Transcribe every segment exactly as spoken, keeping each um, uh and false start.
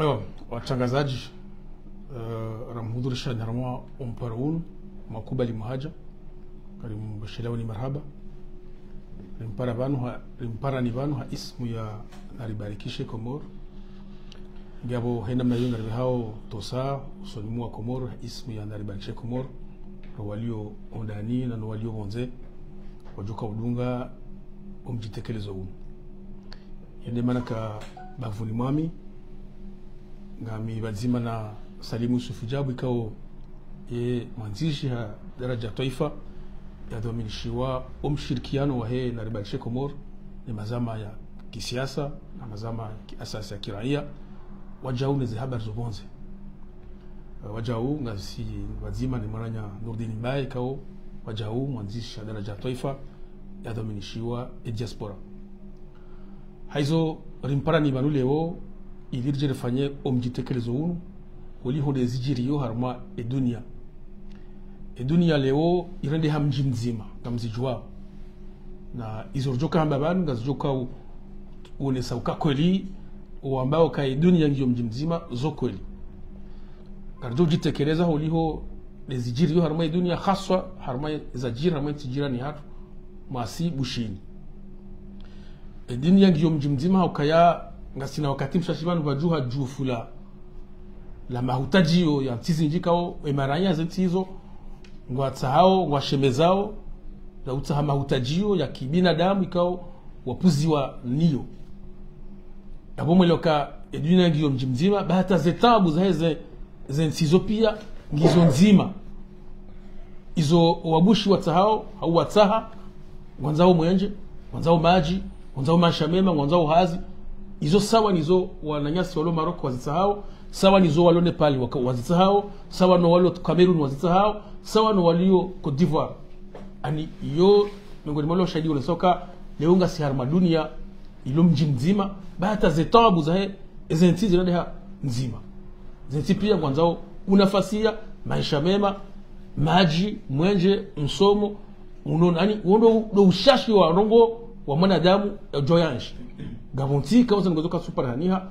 Ewa, watrangazadji, eh, ramhudhurisha ni harumwa ompara unu, makubali mwahaja, kari mbashela wani marahaba. Rimpara pvanu ha, rimpara ni pvanu ha ismu ya Naribarikishe Komor. Ngapvo hena mna yo ngaribehao tosa, usoni mwa Komor, ha ismu ya Naribarikishe Komor. No walio hondani na no walio pvondze, wadjoka udunga omdjitekelezo unu. Yende mana ka bavuni mwami, ngami pvadzima na Salimu Yusufu Djabu ikao ye mwandzishi ha daraja twaifa, yadhwaminishiwa omshirikiano wahe Naribarikishe Komor, ne mazama ya kisiasa, na mazama ya kiasasi ya kiraia, wajau ne ze habari zo pvondze. Eh, wajau ngasi pvadzima ne mwananya Nurdin Mbaye ikao, wajau mwandzishi ha daraja twaifa, yadhwaminishiwa e diaspora. Haizo rimpara ni pvanu leo, ili ridje rifanye omdjitekelezo unu, holiho nde zidjiriyo harumwa e dunia. E dunia leo, irendeha mdji mdzima, ngamzidjuao. Na izo ridjoka hamba pvanu, ngazidjoka u-, uonesa uka kweli, owambao ka e dunia ngiyo mdji mdzima, zo kweli. Ngaridjo udjitekeleza holiho nde zidjiriyo harumwa e dunia, haswa harumwa e zadjiri harumwa e ntsi jirani hatru, mwasi Bushini. E dunia ngiyo mdji mdzima ha ukaya ngasina wakati mshashi pvanu pvadjuha djufu la, la mahutadjiyo ya ntsi zindji ikao, e maranya ze ntsi izo, ngwatsahao, ngwashemezao, na utsaha mahutadjiyo ya kibinadamu ikao, wapuziwa niyo. Yapvo mwelewa ka e dunia ngiyo mdji mdzima, ba hata ze tabu zahe ze, ze ntsi zo pia, ngizo ndzima. Izo wabushi watsahao, hau watsaha, ngwandzao mwenje, ngwandzao madji, ngwandzao maesha mema, ngwandzao hazi. Izo sawa nizo wananyasi walo Maroc wazitsahao, sawa nizo walo Nepal waka-, wazitsahao, sawa no walo Cameroun wazitsahao, sawa no walio Côte d'Ivoire. Ani yo, miongoni mwa lo shahidi uonesa uka, leo ngasi harumwa dunia, ilo mdji mdzima, ba hata ze tabu zahe, eze ntsi zirendeha ndzima. Ze ntsi pia ngwandzao unafasiya, maesha mema, madji, mwenje, msomo, unono, ani, wo ndo, ndo ushashi wa ndrongoo wa mwanadamu yadjo yanshi. Ngapvo ntsi, ikao ze ndrongoo zo kazitsuparihaniha,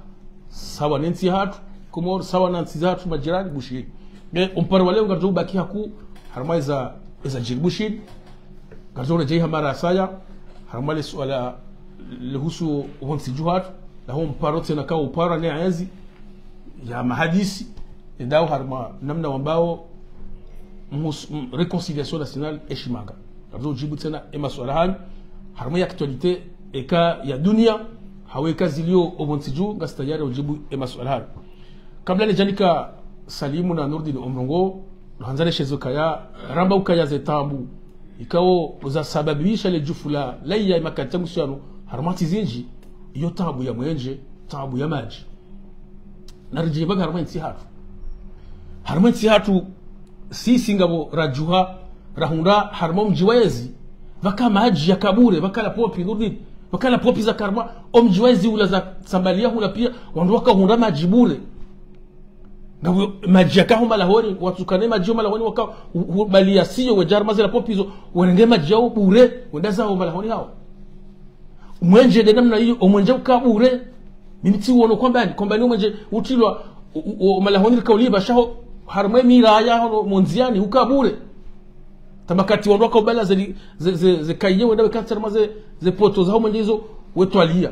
sawa ne ntsi hatru, Komori, sawa na ntsi zatru, majirani, Bushini. Ne, ompara wa leo ngaridjo ubaki haku, harumwa eza, eza djiri Bushini, ngaridjo redjei ha mara ya saya, harumwa le suala lihusu ho ntsi dju hatru, na ho mparo tsena kao upara ne aezi ya mahadisi, endao harumwa namna wambao mus-, m-, réconciliation nationale eshimanga. Ngaridjo udjibu tsena e masuala hanyu, harumwa ye actualité eka ya dunia, hau eka zilio oho ntsi dju, ngasi tayari udjibu e masuala hanyu. Kabla nidjanika Salimu na Nurdin omrongoo, nohandza neshezo kaya, ramba ukaya ze tabu, ikao za sababisha le djufu la, la iya imakati ya ngusiano, harumwa ntsi zindji, iyo tabu ya mwenje, tabu ya madji. Na ridjiye pvaka harumwa ntsi hatru. Harumwa ntsi hatru, sisi ngapvo radjuha, rahundra harumwa omdji wa ezi, pvaka madji yaka bure, pvaka la pompe, Nurdin, pvaka la pompe za karma, omdji wa ezi ula za sambaliya hula pia, wandru waka hundra madji bure. Ngapvo madji yaka ho malahoni, watsukane madji ho malahoni waka hu-, hubaliya siyo, wedja harumwa ze la pompe izo, wenenge madji yao bure, wenda zao malahoni hao. Mwenje nde namna iyo, omwenje uka bure. Mimi tsi uono kwambani, kwambani omwenje utrilwa, o, o, o malahoni rika ulipva shaho, harumwa e miraya hono mondziani uka bure. Tamakati wandru waka ubala ze, ze, ze, ze kaiye wenda weka tsarma ze, ze poto zaho mwenje izo wetwaliya.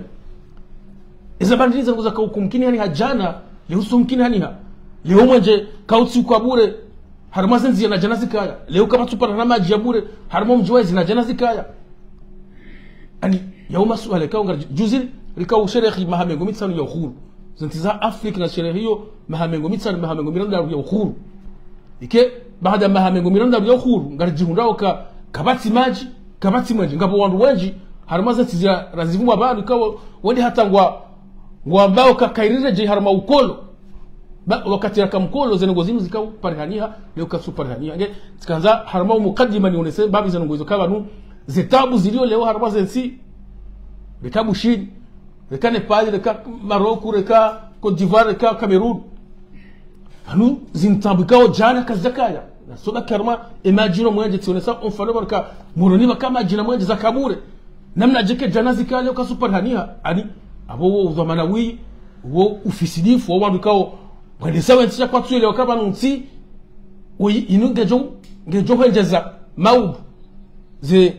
Eza bandri ze ndrongoo zaka ukumkini haniha djana, leo tsi umkini haniha. Leo mwenje kautsi uka bure, harumwa ze ndziya na djana zikaya. Leo kapvatsuparihana madji ya bure, harumwa omdji wa ezi na djana zikaya. Ani, yao masuala ikao ngari, juzi rika usherehi maha mengo mitsanu ya uhuru. Ze ntsi za Afrika na sherehi iyo maha mengo mitsanu, maha mengo mirandaru ya uhuru. Ike, baada maha mengo mirandaru ya uhuru, ngaridjihundrao ka, kapvatsi madji, kapvatsi mwenje. Ngapvo wandru wendji, harumwa ze ntsi zia razivu mwa pvanu, ikao wende hata ngwa, ngwambao ka kairi redjei harumwa ukolo. Ba, wakati raka mkolo, ze ndrongoo zinu zika uparihaniha, leo kazitsuparihaniha. Nge, tsikandza harumwa omukadima nionese, mbapvi ze ndrongoo izo ka pvanu, ze tabu zilio leo harumwa ze ntsi, reka Bushini, reka Nepal, reka Maroc, reka Côte d'Ivoire, reka Cameroun. Hanu zi ntabu ikao djana kazidjakaya. Na soda karma, e madji no mwenje, tsionesa omfano pvanu ka, Moroni pvaka madji na mwenje zaka bure. Namna dje ke djana zikaya leo kazitsuparihaniha, ani, apvo wo udhwamana wi, wo ufisidifu wa wandru ikao ngwendesao entsi ya kwatsu yelewa ka pvanu ntsi, wo i-, inu ngedjo, ngedjo hwendjeza maudu. Ze,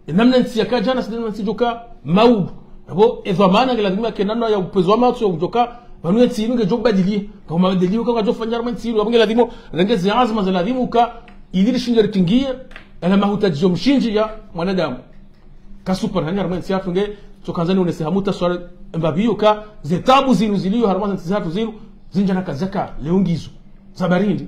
enamna entsi yaka djana, tsi namna entsi djoka maudu. Apvo, edhwamana nge lazimu yake namna ya upvezo wa matso ya udjoka, pvanu entsi inu ngedjo badiliha. Ka mabadiliho ka ngadjo fanya harumwa entsi inu, apvo nge lazimu, renge ze azma za lazimu ka, ili rishinde rikingiye, ela mahutadjiyo mshindzi ya mwanadamu. Ka supar hani harumwa entsi yatru nge, tsoka ndzani onese hamuta swala mbapvi yo ka, ze tabu zinu ziliyo harumwa ze ntsi zatru zinu, zindji na kazaka, leo ngizo, za barindi.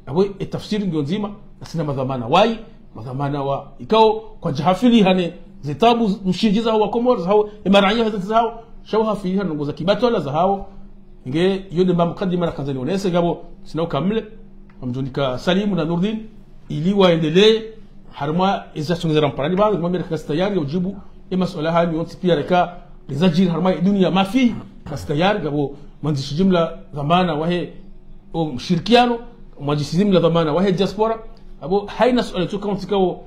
Apvo, e tafsiri ngiyo ndzima, ngasina madhwamana wayi, madhwamana wa, ikao, kwadja hafili hane, ze tabu mshindzi zahawo wa Komori, zahawo, e maraya ze ntsi zahawo, sha wahafili hane ndrongo za kibatwala zahawo, nge, yo nde mba mukadima na kandzani onese, ngapvo, sina ukamle, ngamdjo nika Salimu na Nurdin, ili waendelee, harumwa eza tsongeza ramparani ba, ngwa mera kasi tayari ya ujibu, e masuala hanyu yontsi pia reka, leza djiri harumwa e dunia mafi, kasi tayari, ngapvo mwandzishi jimla dhwamana wahe, o mshirikiano, mwandzishi jimla dhwamana wahe diaspora, apvo haina suala tsoka ntsi kao,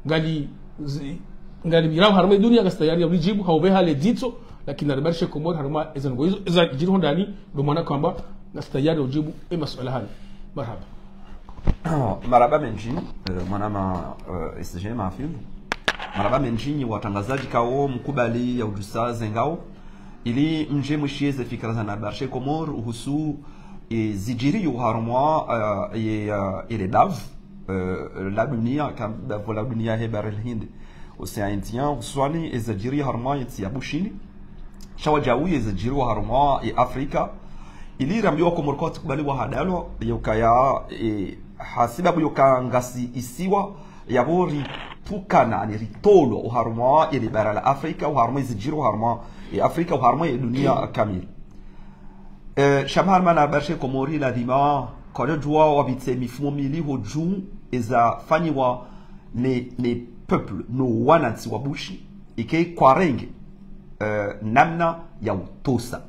ngali, zi-, ngali mirao harumwa e dunia, kasi tayari ya ulijibu, hau pveha le dzitso, lakini naribarishe Komori harumwa eza ndrongo izo, eza djiri hondani, ndo mwana kwamba, ngasi tayari ujibu e masuala hanu. Marahaba. Marahaba mendji, eh, mwanama, eh, S G Mahafidh. Marahaba mendji nyi watrangazadji kao mkubali ya udjusa ze ngao. Ili mdje mwishiye ze fikira za Naribarishe Komori uhusu, eh, zidjiriyo harumwa, eh, ye, eh, ele bavu, eh, la dunia, ka bavu la dunia he Bahari l'Hindi, Océan Indien, hususwani ezadjiriyo harumwa yentsi ya Bushini. Sha wadjau ye zadjiriyo harumwa ye Afrika. Ili rambiwa Komori kwatsi kubali wahadalwa, ye ukaya, eh, hasibabu yoka ngasi isiwa, yapvo ripvukana, ani ritolwa, oharumwa yele bara la Afrika, oharumwa ezidjiriyo, oharumwa ye Afrika, oharumwa ye dunia kamili. Eh, sha mahalima Naribarishe Komori ladhima, kwadjodjuwa wapvitse mifumo mili hodju, ezafanyiwa ne, ne peuple, no wanantsi wa Bushi, ike kwarenge, eh, namna ya utosa.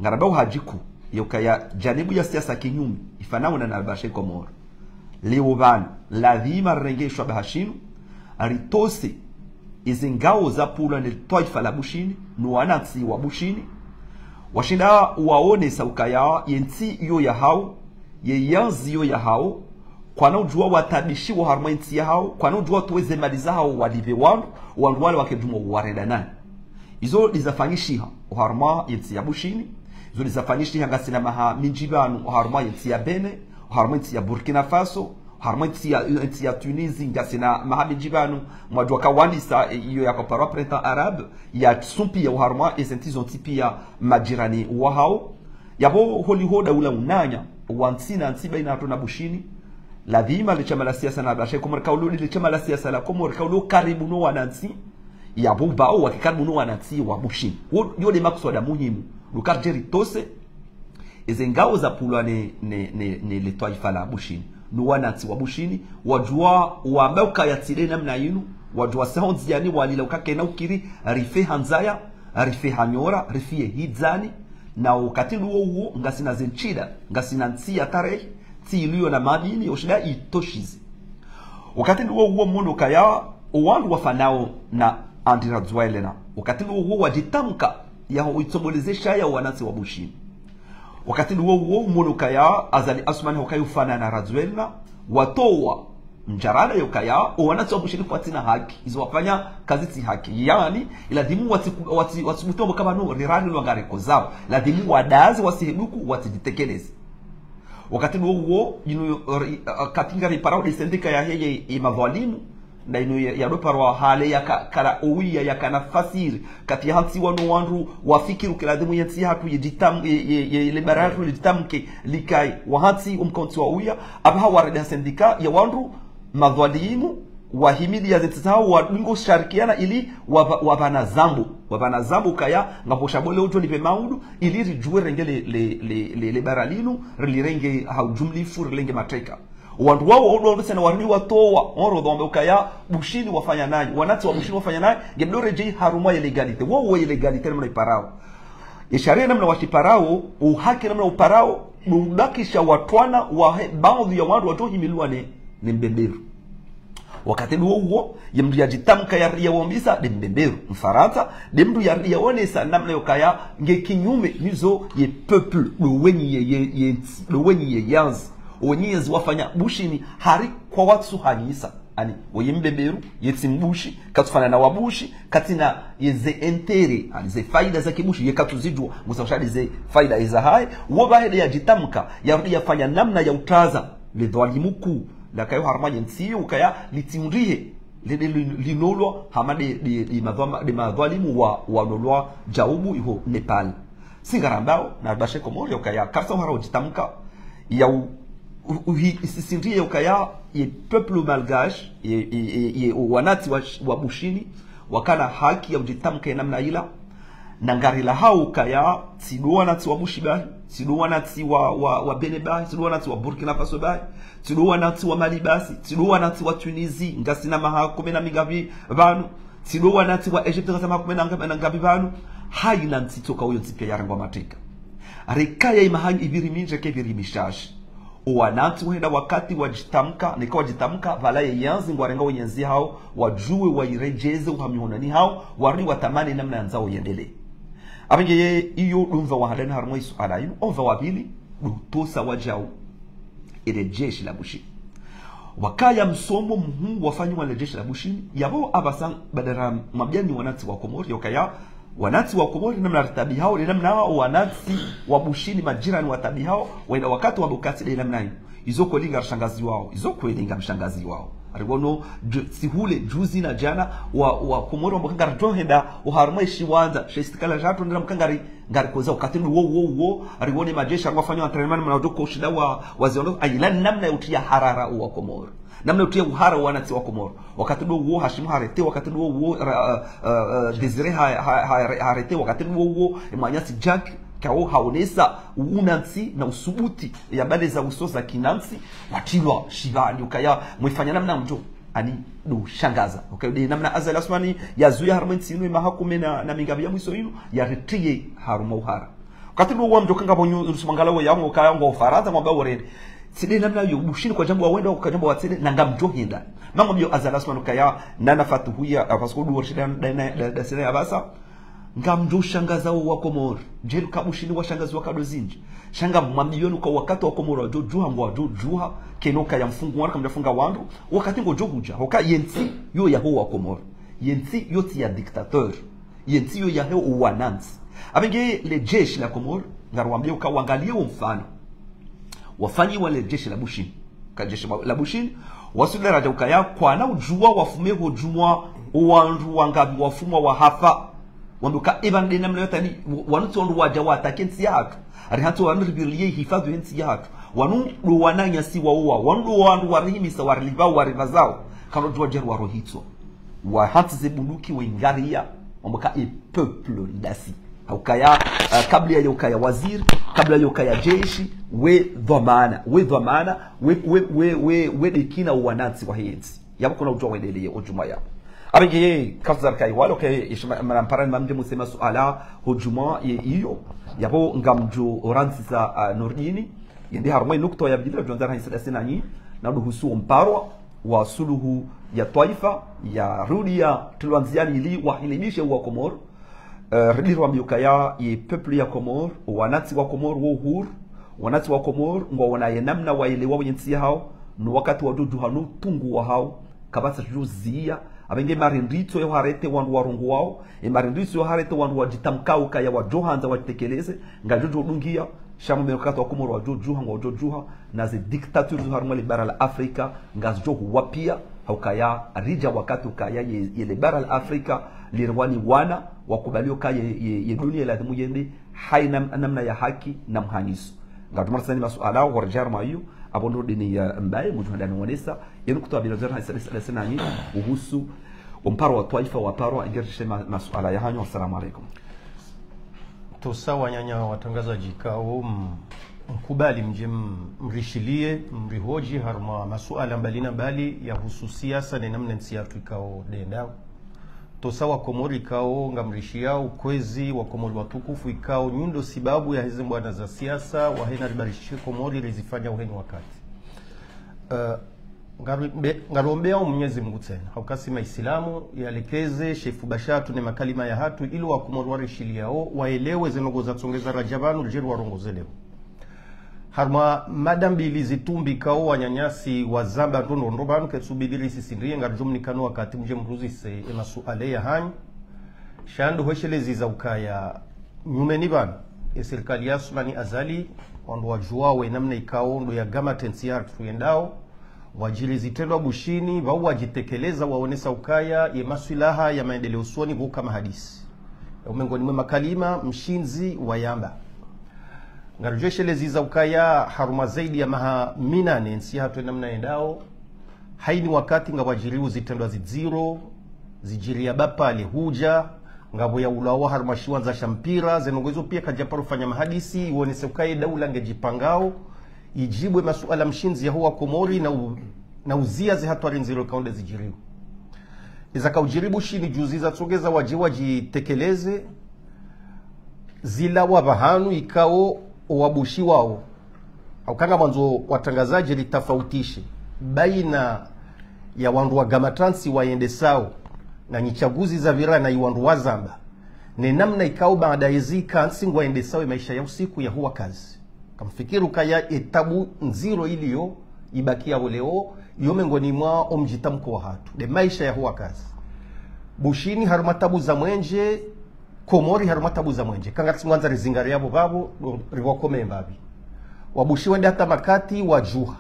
Ngarambao hadjiku, yokaya janibu ya siasa kinyume, ifanao na Naribarishe Komori. Leo pvanu, ladhima rirenge ishwabaha shinu, ritose, eze ngao zapvulwa ne twaifa la Bushini, no wanantsi wa Bushini, washinda waonesa ukaya, yentsi iyo yahao, ye yantsi iyo yahao, kwana udjuwa watabishiwa harumwa yentsi yahao, kwana udjuwa watowe ze mali zahao walipve wandru, wandru wale wakedjumwa warenda nani. Izo ndizafanyishiha oharumwa yentsi ya Bushini, izo ndizafanyishiha ngasina maha mindji pvanu oharumwa yentsi ya Bénin, oharumwa yentsi ya Burkina Faso, oharumwa yentsi ya, yentsi ya Tunisie, ngasina maha mindji pvanu, mwadjuwa kawandisa, eh, iyo yakaparwa printemps arabe, yasumpia oharumwa ezentsi zontsi pia majirani wahao. Yapvo holiho daula unanya, wa ntsi na ntsi baina hatru na Bushini, ladhima le shama la siasa Naribarishe Komori, kaulo le shama la siasa la Komori, kaulo karibu no wanantsi, yapvo pvao wake karibu no wanantsi wa Bushini. Wo, yo le makswada muhimu, lukarje ritose, eze ngao zapvulwa ne, ne, ne, ne le twaifa la Bushini, no wanantsi wa Bushini, wadjuwa wamba ukaya tsi nde namna yinu, wadjuwa sahondziani walila ukakena ukiri, rife ha ndzaya, rife ha nyora, rifiye hidzani, na wakati nduwo uwo, ngasina ze ntsida, ngasina ntsi ya tarehi, ntsi iliyo na madini, oshinda itoshize. Wakati nduwo uwo mwono kaya, owandru wafanao na Andry Rajoelina. Wakati nduwo uwo wadjitamka, yaho itsoboleze shaya wanantsi wa Bushini. Wakati nduwo uwo mwono kaya, Azali Assoumani hukaya ufanana na Rajoelina, watowa mdjarada yokaya, owanantsi wa Bushini kwatsina haki, izo wafanya kazitsi haki. Yaani, iladhimu watsi, watsi, watsi mutombo kapvanu rirani lwa ngareko zao. Ladhimu wadazi wasiheduku, watsidjitekeleze. Wakati nduwo uwo, inu, ri-, wakati ngariparao de sendika yaheye, ye madhwalimu, na inu ya, yadoparwa hale yaka, kala owiya yakana fasiri, kati yahantsiwa no wandru wafikiri uke ladhimu yentsi yahatru yidjitam-, ye, ye, ye, le bara hatru lidjitamke, likaye, wahantsi omkontsi wa uya, apvaha warenda sendika ya wandru, madhwalimu, wahimili ya zentsi zao, wadungo sharikiana ili wapva-, wapvana zambo. Wapvana zambo kaya, ngapvo sha bo leo djo nipve maudu, ili ridjuwe renge le, le, le, le, le bara linu, rilirenge ha ujumlifu, rilenge mateka. Wandru wao, wandru wao, sena warudi watowa, wandru wao wambe ukaya, Bushini wafanya nayi, wanantsi wa Bushini wafanya nayi, ngemdo redjei harumwa ye légalité. Wao, wo ye légalité namna iparao. Ye sharia namna washiparao, uhaki namna uparao, nubakisha watwana wahe, baadhi ya wandru wadjo himiliwa ne, ne mbeberu. Wakati ndo uwo, ye mndru yadjitamka ya, yawombisa, nde mbemberu, Mfarantsa, nde mndru ya, yaonesa namna yokaya nge kinyume nizo ye peuple, ndo wenyi ye, ye, ye ntsi, ndo wenyi ye yantsi, wenyi yezi wafanya Bushini, hari kwawatsuhanyisa. Ani, woye mbemberu, ye tsi mbushi, katsufana na wabushi, katsina ye ze intérêt, ani, ze faida za kibushi, ye katsuzidjuwa, ngusa ushadi ze faida eza haye, wo baada yadjitamka, yarudi yafanya namna ya utaza, le dhwalimu kuu, lakayo harumwa ye ntsi yo, ukaya litsindihe, le, le, le, linolwa, hama nde, nde, nde madhwama-, nde madhwalimu wa, wanolwa djaubu iho Nepal. Tsi ngarambao, na bashe Komori, ukaya, kartsa uhara udjitamka, ya u, u, uhi, isisindie ukaya, ye peuple malgache, ye, ye, ye, ye wanatsi wa, wa Bushini, wakana haki ya udjitamka ye namna ila, na ngarilahao ukaya, tsi ndo wanatsi wa Bushi bahi, tsi ndo wanatsi wa, wa, wa Bénin bahi, tsi ndo wanatsi wa Burkina Faso bahi, tsi ndo wanatsi wa Mali basi, tsi ndo wanatsi wa Tunisie, ngasina maha kume na mingapvi pvanu, tsi ndo wanatsi wa Egypte, ngasina maha kume na nga-, na ngapvi pvanu, haina ntsi tsoka uyo ntsi pia yarengwa mateka. Rekaya imahanyi ipviri mindji ke ipviri mishashi. Owanatsi wahenda wakati wadjitamka, neka wadjitamka, pvala ye yantsi ngwarenga wenyi yantsi hao, wadjuwe wayiredjeze uha mihononi hao, warudi watamani namna yandzao yendelee. Apvenge ye iyo ndo mva wa handani harumwa isuala inu, omva wa pvili, ndo utosa wadjau. Ele jeshi la Bushini. Wakaya msomo muhuu wafanyiwa le jeshi la Bushini, yapvo apvasa badara mabiyani wanatsi wa Komori, yokaya wanatsi wa Komori, namna ritaabihao, le namna wanatsi wa Bushini majirani wataabihao, wenda wakati wambe ukaya tsi nde namna yi. Izo kweli ngarishangaziwao, izo kweli ngarishangaziwao. Ariwono, ju-, tsi hule, juzi na jana, wa, wa Komori wambe ukaya ngaridjohenda, oharumwa ishiwandza, she istikala jatru, ndira mkangari, ngarikodza wakati ndo uwo, uwo, uwo, ariwone majeshi, ariwafanya entraînement, mna udjoko ushinda wa, wa ziondo, ayila namna yotriya harara wa Komori. Namna yotriya uhara wanatsi wa Komori. Wakati ndo uwo Hashim harete, wakati ndo uwo, ra-, uh, uh, uh, Désiré ha, ha, ha, harete, wakati ndo uwo Emwanyasi Jack, kao haonesa unatsi na usubuti, ya mbale za uso za kinatsi, watrilwa shivani, ukaya mwifanya namna mdjo, ani ndo shangaza. Ukaya nde namna Azali Assoumani yazuya harumwa entsi inu emaha kume na, na mingapvi ya mwiso inu, yaritriye harumwa uhara. Wakati ndo uwo mdjo kanga pvo nyu, nusumangala wo yango, ukaya ngo Farantsa, ngwamba worende. Tsi nde namna yo, Bushini kwadjambwa wende, kwadjambwa watsende, na ngamdjo henda. Mango mbiyo Azali Assoumani ukaya, nana fatuhu ya, parce que ndo worishida, da, da, da, da, sina ya pvasa. Ngamdjo shangaza wo wa Komori. Djeli ka Bushini washangaziwa nkado zindji. Sha ngamwambiyo nuka wakati wa Komori wadjo djuha, ngwadjo djuha. Keno kaya mfungu wandru, kamdja funga wandru. Wakati ngodjo hudja. Hoka yentsi yo yaho wa Komori. Yentsi yo tsi ya dictateur. Yentsi yo yaho wanantsi. Apvenge le jeshi la Komori, ngariwambiyo uka wangaliye wo mfano wafanyiwa le jeshi la Bushini. Ka jeshi la Bushini, wasudara dja ukaya kwana udjuwa wafume hodjumwa, owandru wangapvi wafumwa wahafa. Wambe uka epva nde namna yotani, wanu tsi wandru wadja wa attaquer entsi yahatru. Ari hantsi wanu ripvirilie hifadhwi entsi yahatru. Wanu ndo wananyasi wa uwa, wanu ndo wandru warihimisa, warilipvao, waripvazao. Kano djuwa djeri warohitswa. Wahantsi ze bunduki, wengariya, wambe uka e peuple ndasi. Haukaya, uh, kabla ya ukaya waziri, kabla ya ukaya jeshi, we dhwamana, we dhwamana, we, we, we, we, we dekina wanantsi wahe entsi. Yapvo kuna udjuwa wendeleye, odjumwa yapvo. Apvenge ye, kafu za rikayi walo, ke, ishma, mana mparani mamdje musema suala, hodjumwa, ye, iyo, yapvo ngamdjo orantsisa, uh, Nordini, yende harumwa inukta ya pvili, djonza na isada sinanyi, na ndo uhusu omparwa, wa suluhu ya twaifa, ya rudi ya tulwanziani ili wahilibishe wa Komori. Eh, ridi rwambiyo ukaya ye peuple ya Komori, wanantsi wa Komori wo uhuru, wanantsi wa Komori, ngwaona ye namna waelewa ye ntsi yahao, no wakati wadjo djuha no utungu wahao, kapvatsi djo ziya, apvenge marindritso yo harete wandru warongowao, e marindritso yo harete wandru wadjitamkao ukaya wadjo handza wadjitekeleze, ngadjo djo dungiya, sha mbe wakati wa Komori wadjo djuha, ngwadjo djuha, na ze dictature zo harumwa le bara la Afrika, ngazidjo huwa pia, haukaya, ridja wakati ukaya ye, ye le bara la Afrika, lirwani wana, wakubali ukaya ye, ye, ye dunia lazimu yende, haina namna ya haki na mhanyiso. Ngadjo marisa ni masuala, waridjari mayo, apvo ndo dini ya mbaye, mdjo handa nongonesa, yenu kutowa bila zera, hasa, hasa, hasa, nani, uhusu, omparwa wa twaifa, waparwa, ingerishe ma-, masuala yahanyu, assalamu alaikum. Tosa wananya watrangazadji kao, mm, mkubali mdje m-, mrishiliye, mrihodji harumwa masuala mbali na mbali yahusu siasa ne namna ntsi yatru ikao ndeyendao. Tosa wa Komori kao ngamrishiyao kwezi wa Komori watukufu ikao nyi ndo sibabu yaheze mbwana za siasa, wahena ribarishishe Komori rizifanya uheni wakati. Eh, Ngarombe- ngarombeao Mwenyezi Mungu tsena, hauka si Maislamu, yalekeze shefu bashatru ne makalima yahatru, ili wakomori warishiliyao waelewe ze ndrongoo zatsongeza radja pvanu, ridjeri warongozeleo. Harumwa mada mbili zitumbikao wananyasi wazamba ndrongoo ndro pvanu, ketsubidi risisindriye, ngaridjo mnikano wakati mdje mruzise emasuala yahanyu. Sha ndo hweshelezi za ukaya nyumeni pvanu, esirikali ya Assoumani Azali, wandru wadjuwao enamna ikao ndo yagama entsi yahatru yendao, wadjiri zitrendwa Bushini, pvao wadjitekeleza, waonesa ukaya ye maswilaha ya maendeleo usoni pvo kama hadisi. Yo mengoni mwe makalima mshindzi wayamba. Ngaridjo hweshelezi za ukaya harumwa zaidi ya maha minane entsi yahatru enamna yendao, haini wakati ngapvwadjiriwo zitrendwa zidziro, zidjiri ya Bapale hudja, ngapvo yaulawa harumwa shiwandza sha mpira, ze ndrongoo izo pia kadjaparo fanya mahadisi, iwonese ukaya edaula ngedjipangao, idjibu emasuala mshindzi yaho wakomori na u- na uziya ze hatwari ndziro ikao nde zidjiriwo. Eza kaudjiri Bushini juzi zatsongeza wadje wadjitekeleze, zilawa pvahanu ikao owabushi wao. Hauka ngamwandzo watrangazadji ritafautishe baina ya wandru wagama entsi wayendesao, na nyi tsaguzi zapvira na iwandru wazamba, ne namna ikao baada yezi ikao ntsi ngwayendesao emaisha ya usiku yaho wakazi. Ngamfikiri ukaya etabu ndziro iliyo ibakiya leo, yo mengoni mwa omdjitamko wahatru, nde maisha yaho wakazi. Bushini harumwa tabu za mwenje, Komori harumwa tabu za mwenje. Kangari tsi ngwandzo rizingare yapvo pvapvo, ndo ripvokome mbapvi. Wabushi wende hata makati wadjuha.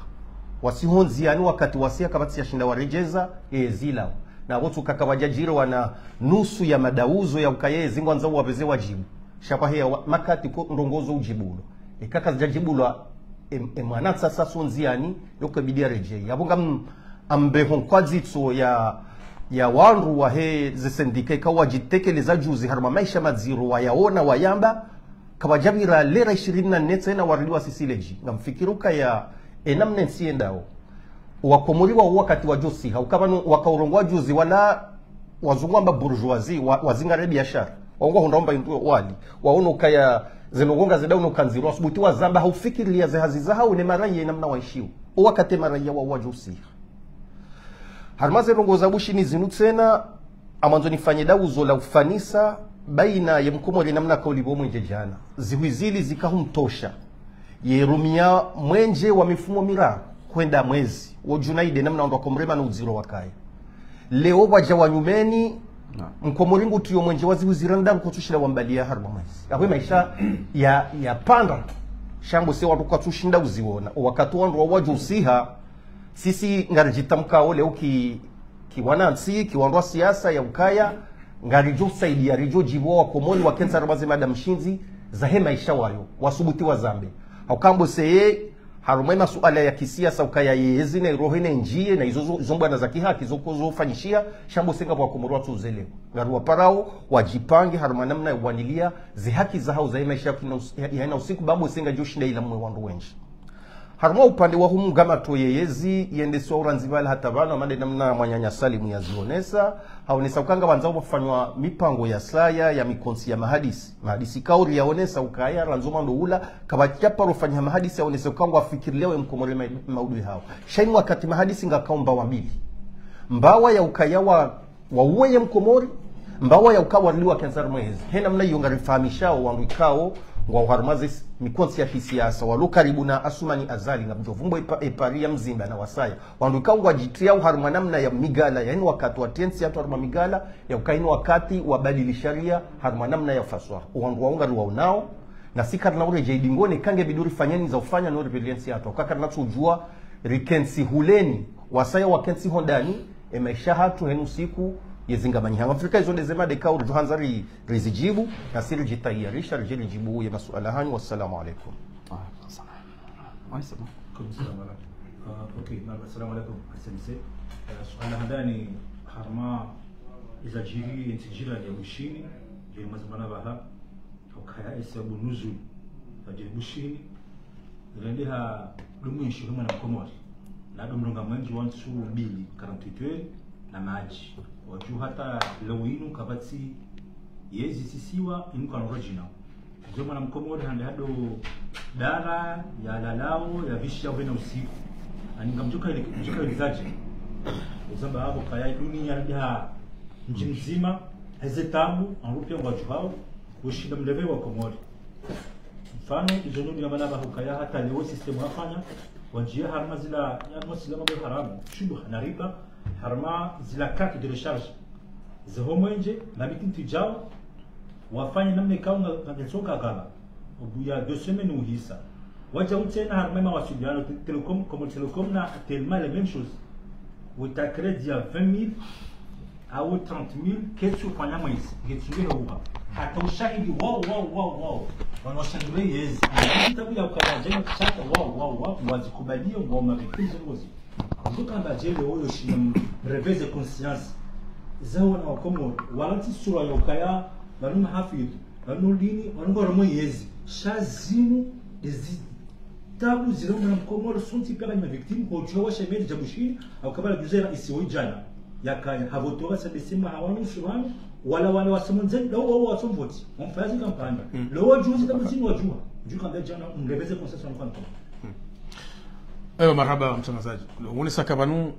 Wasi ho ndziani wakati wasi haka pvatsi yashinda waredjeza, e, zilawa. Na pvo tsuka kapvadjadjiri wana nusu ya madauzo ya ukaya ezi ngwandzo wapveze wadjibu. Sha kwaheya wa- makati ko ndrongoo zo udjibulwa. Eka kazidjadjibulwa, em- emwana tsasa so ndziani, yo kebidi yaredjei. Yapvo ngam- ambeho nkwadzitso ya, ya wandru wahe ze sendika ikao wadjitekeleza juzi harumwa maisha madziro wayaona wayamba, kapvadjapvira lera ishirini na nne tsena waridi wasisileji. Ngamfikiri ukaya enamna entsi yendao, wakomori wao wakati wadjosiha, uka pvanu wakaurongoa juzi wala wazungu wamba bourgeoisie, wa- wazingare biashara. Wao ngwahundra omba indru wali. Waono ukaya ze ndrongoo ngazidao no kandziro, wasubuti wazamba haufikiriya ze hazi zahao ne maraya enamna waishiwo. O wakati maraya wao wadjosiha. Harumwa ze ndrongoo za Bushini zinu tsena, ngamwandzo nifanye dauzo la ufanisa baina ye mkomori namna kaulipvo mwenje djana. Zihwi zili zikahumtosha. Ye rumia mwenje wa mifumo miraru hwenda mwezi, wo djuna inde namna wandru wakomori mana udziro wakaya. Leo pvwadja wa nyumeni, mkomori ngutriyo mwenje wa zihwi zira ndraru kotsushila wambaliya harumwa mwezi. Apvo emaisha ya, yapvanda. Sha mbo se wandru kwatsushinda uziona. O wakati wandru wao wadjosiha, sisi ngaridjitamkao leo ki, ki wanantsi, ki wandru wa siasa ya ukaya, ngaridjo saidiya, ridjo djibu wakomori wakentsi harumwa ze mada mshindzi zahe maisha wayo, wasubuti wazambe. Hauka mbo seye, harumwa emasuala ya kisiasa ukaya yezi na irohe na indjiye, na izo zo- zo mbwana za kihaki, zo ko- zofanyishiha, sha mbo se ngapvo wakomori watsuzeleo. Ngariwaparao, wadjipange, harumwa namna ya uwaniliya, ze haki zahao zahe maisha ya kina us- ya- ya ina usiku, ba mbo se ngadjoshinda ila mwe wandru wendji. Harumwa upande wa humgamato yeyezi, yendeswa urandzi pvala hata pvanu, hama nde namna mwananya Salimu yazionesa, haonesa ukaya ngapvandzao pvafanywa mipango ya saya ya mikontsi ya mahadisi. Mahadisi kauri yaonesa ukaya, randzi o mwando ula, kapvadjaparo fanya mahadisi yaonesa ukaya ngwafikirilao ye mkomori ma- maudui hao. Sha inu wakati mahadisi ngakao mbawa mbili. Mbawa ya ukaya wa wauwe ye mkomori, mbawa ya ukaya waridi wakentsi harumwa yezi. He namna iyo ngarifahamishao wandru ikao ngwao harumwa ze s- mikontsi ya kisiasa, walo karibu na Assoumani Azali, ngamdjo vumbo epa- epari ya mzimba na wasaya. Wandru ikao ngwadjitriyao harumwa namna ya migala, yaani wakati watrentsi yahatru harumwa migala, ya ukaya inu wakati wabadili sharia harumwa namna ya faswaha. Wandru wao ngariwaonao, na si karina uredjei dingoni, kangebidi urifanyeni za ufanya no ripvili entsi yahatru. Uka karina tsudjua, rikentsi huleni, wasaya wakentsi hondani, emaisha yahatru he inu usiku, yezi ngamanyiha. Ngamfikiri izo nde ze mada ikao ridjo handza ri- rizidjibu, nasi ridjitayarisha, ridje ridjibu ye masuala hanyu. Wassalamu alaikum. Ah, sawa. Ouais, c'est bon. Comme ça, voilà. Euh, ok, non, assalamu alaikum, S M C. Euh, suala handani, harumwa ezadjiri entsi jirani ya Bushini, nde mazamana pvaha, ukaya esababu nuzul, zadjiri Bushini, irendeha ndo mwenshi wa mwana mkomori, na ndo mlonga mwenje wa ntsu mbili, quarante-huit heures, na madji. Wadjuha hata leo inu kapvatsi yezi sisiwa inu kanu rojina. Zo mwana mkomori hande hado dara ya lalao ya visha wena usiku. Ani ngamdjuka ili, mdjuka ili zaje. Uzamba apvo kaya dunia ndi ha mdji mdzima, eze tabu, anrupi ngwadjuhao, ushinda mleve wa Komori. Mfano, izo nudi na mana ba hukaya hata leo système wafanya, wadjia harumwa zila, ya mo sila mambo haramu, shubuha na riba, harumwa zila carte de recharge. Zeho mwenje, na mitinti djao, wafanye namna ikao nga, nga ngetsoka kaba. Obuya deux semaines uhisa. Wadja utsena harumwa mawasiliano, te-, Telecom, Comores Telecom na Telma, la même chose. Weta crédit ya vingt mille, au trente mille, ketsu fanya mwezi, ngetsunge heuha. Hata ushahidi, wao, wao, wao, wao. Wana washahidi yezi. Kitabu ya ukaya jema kishaka, wao, wao, wao, wazikubalie, wao mabikiri zongozi. Nduka mba djele oyo shina mreveze conscience. Zawo na wakomoro, walanti sura ya ukaya, banu mahafidhu, banu dini, banu ngoro mwe yezi. Sha zinu, dezi tabu zilo mwana mkomoro, sontsi pia ni mavictime, hodjuwa washa meli dja Bushini, au kabala djuzera isiwo idjana. Yakaya, havotowa sabesima hawanu surani, wala wala wasomonze, lo wo watsomvoti, wamfazi kampani. Mm. Lo wo juzi tabu zinu wadjuwa. Djuka mba djana, mreveze conscience wa mfano. Mm. Ewa, marahaba, mtrangazaji. Wone saka pvanu,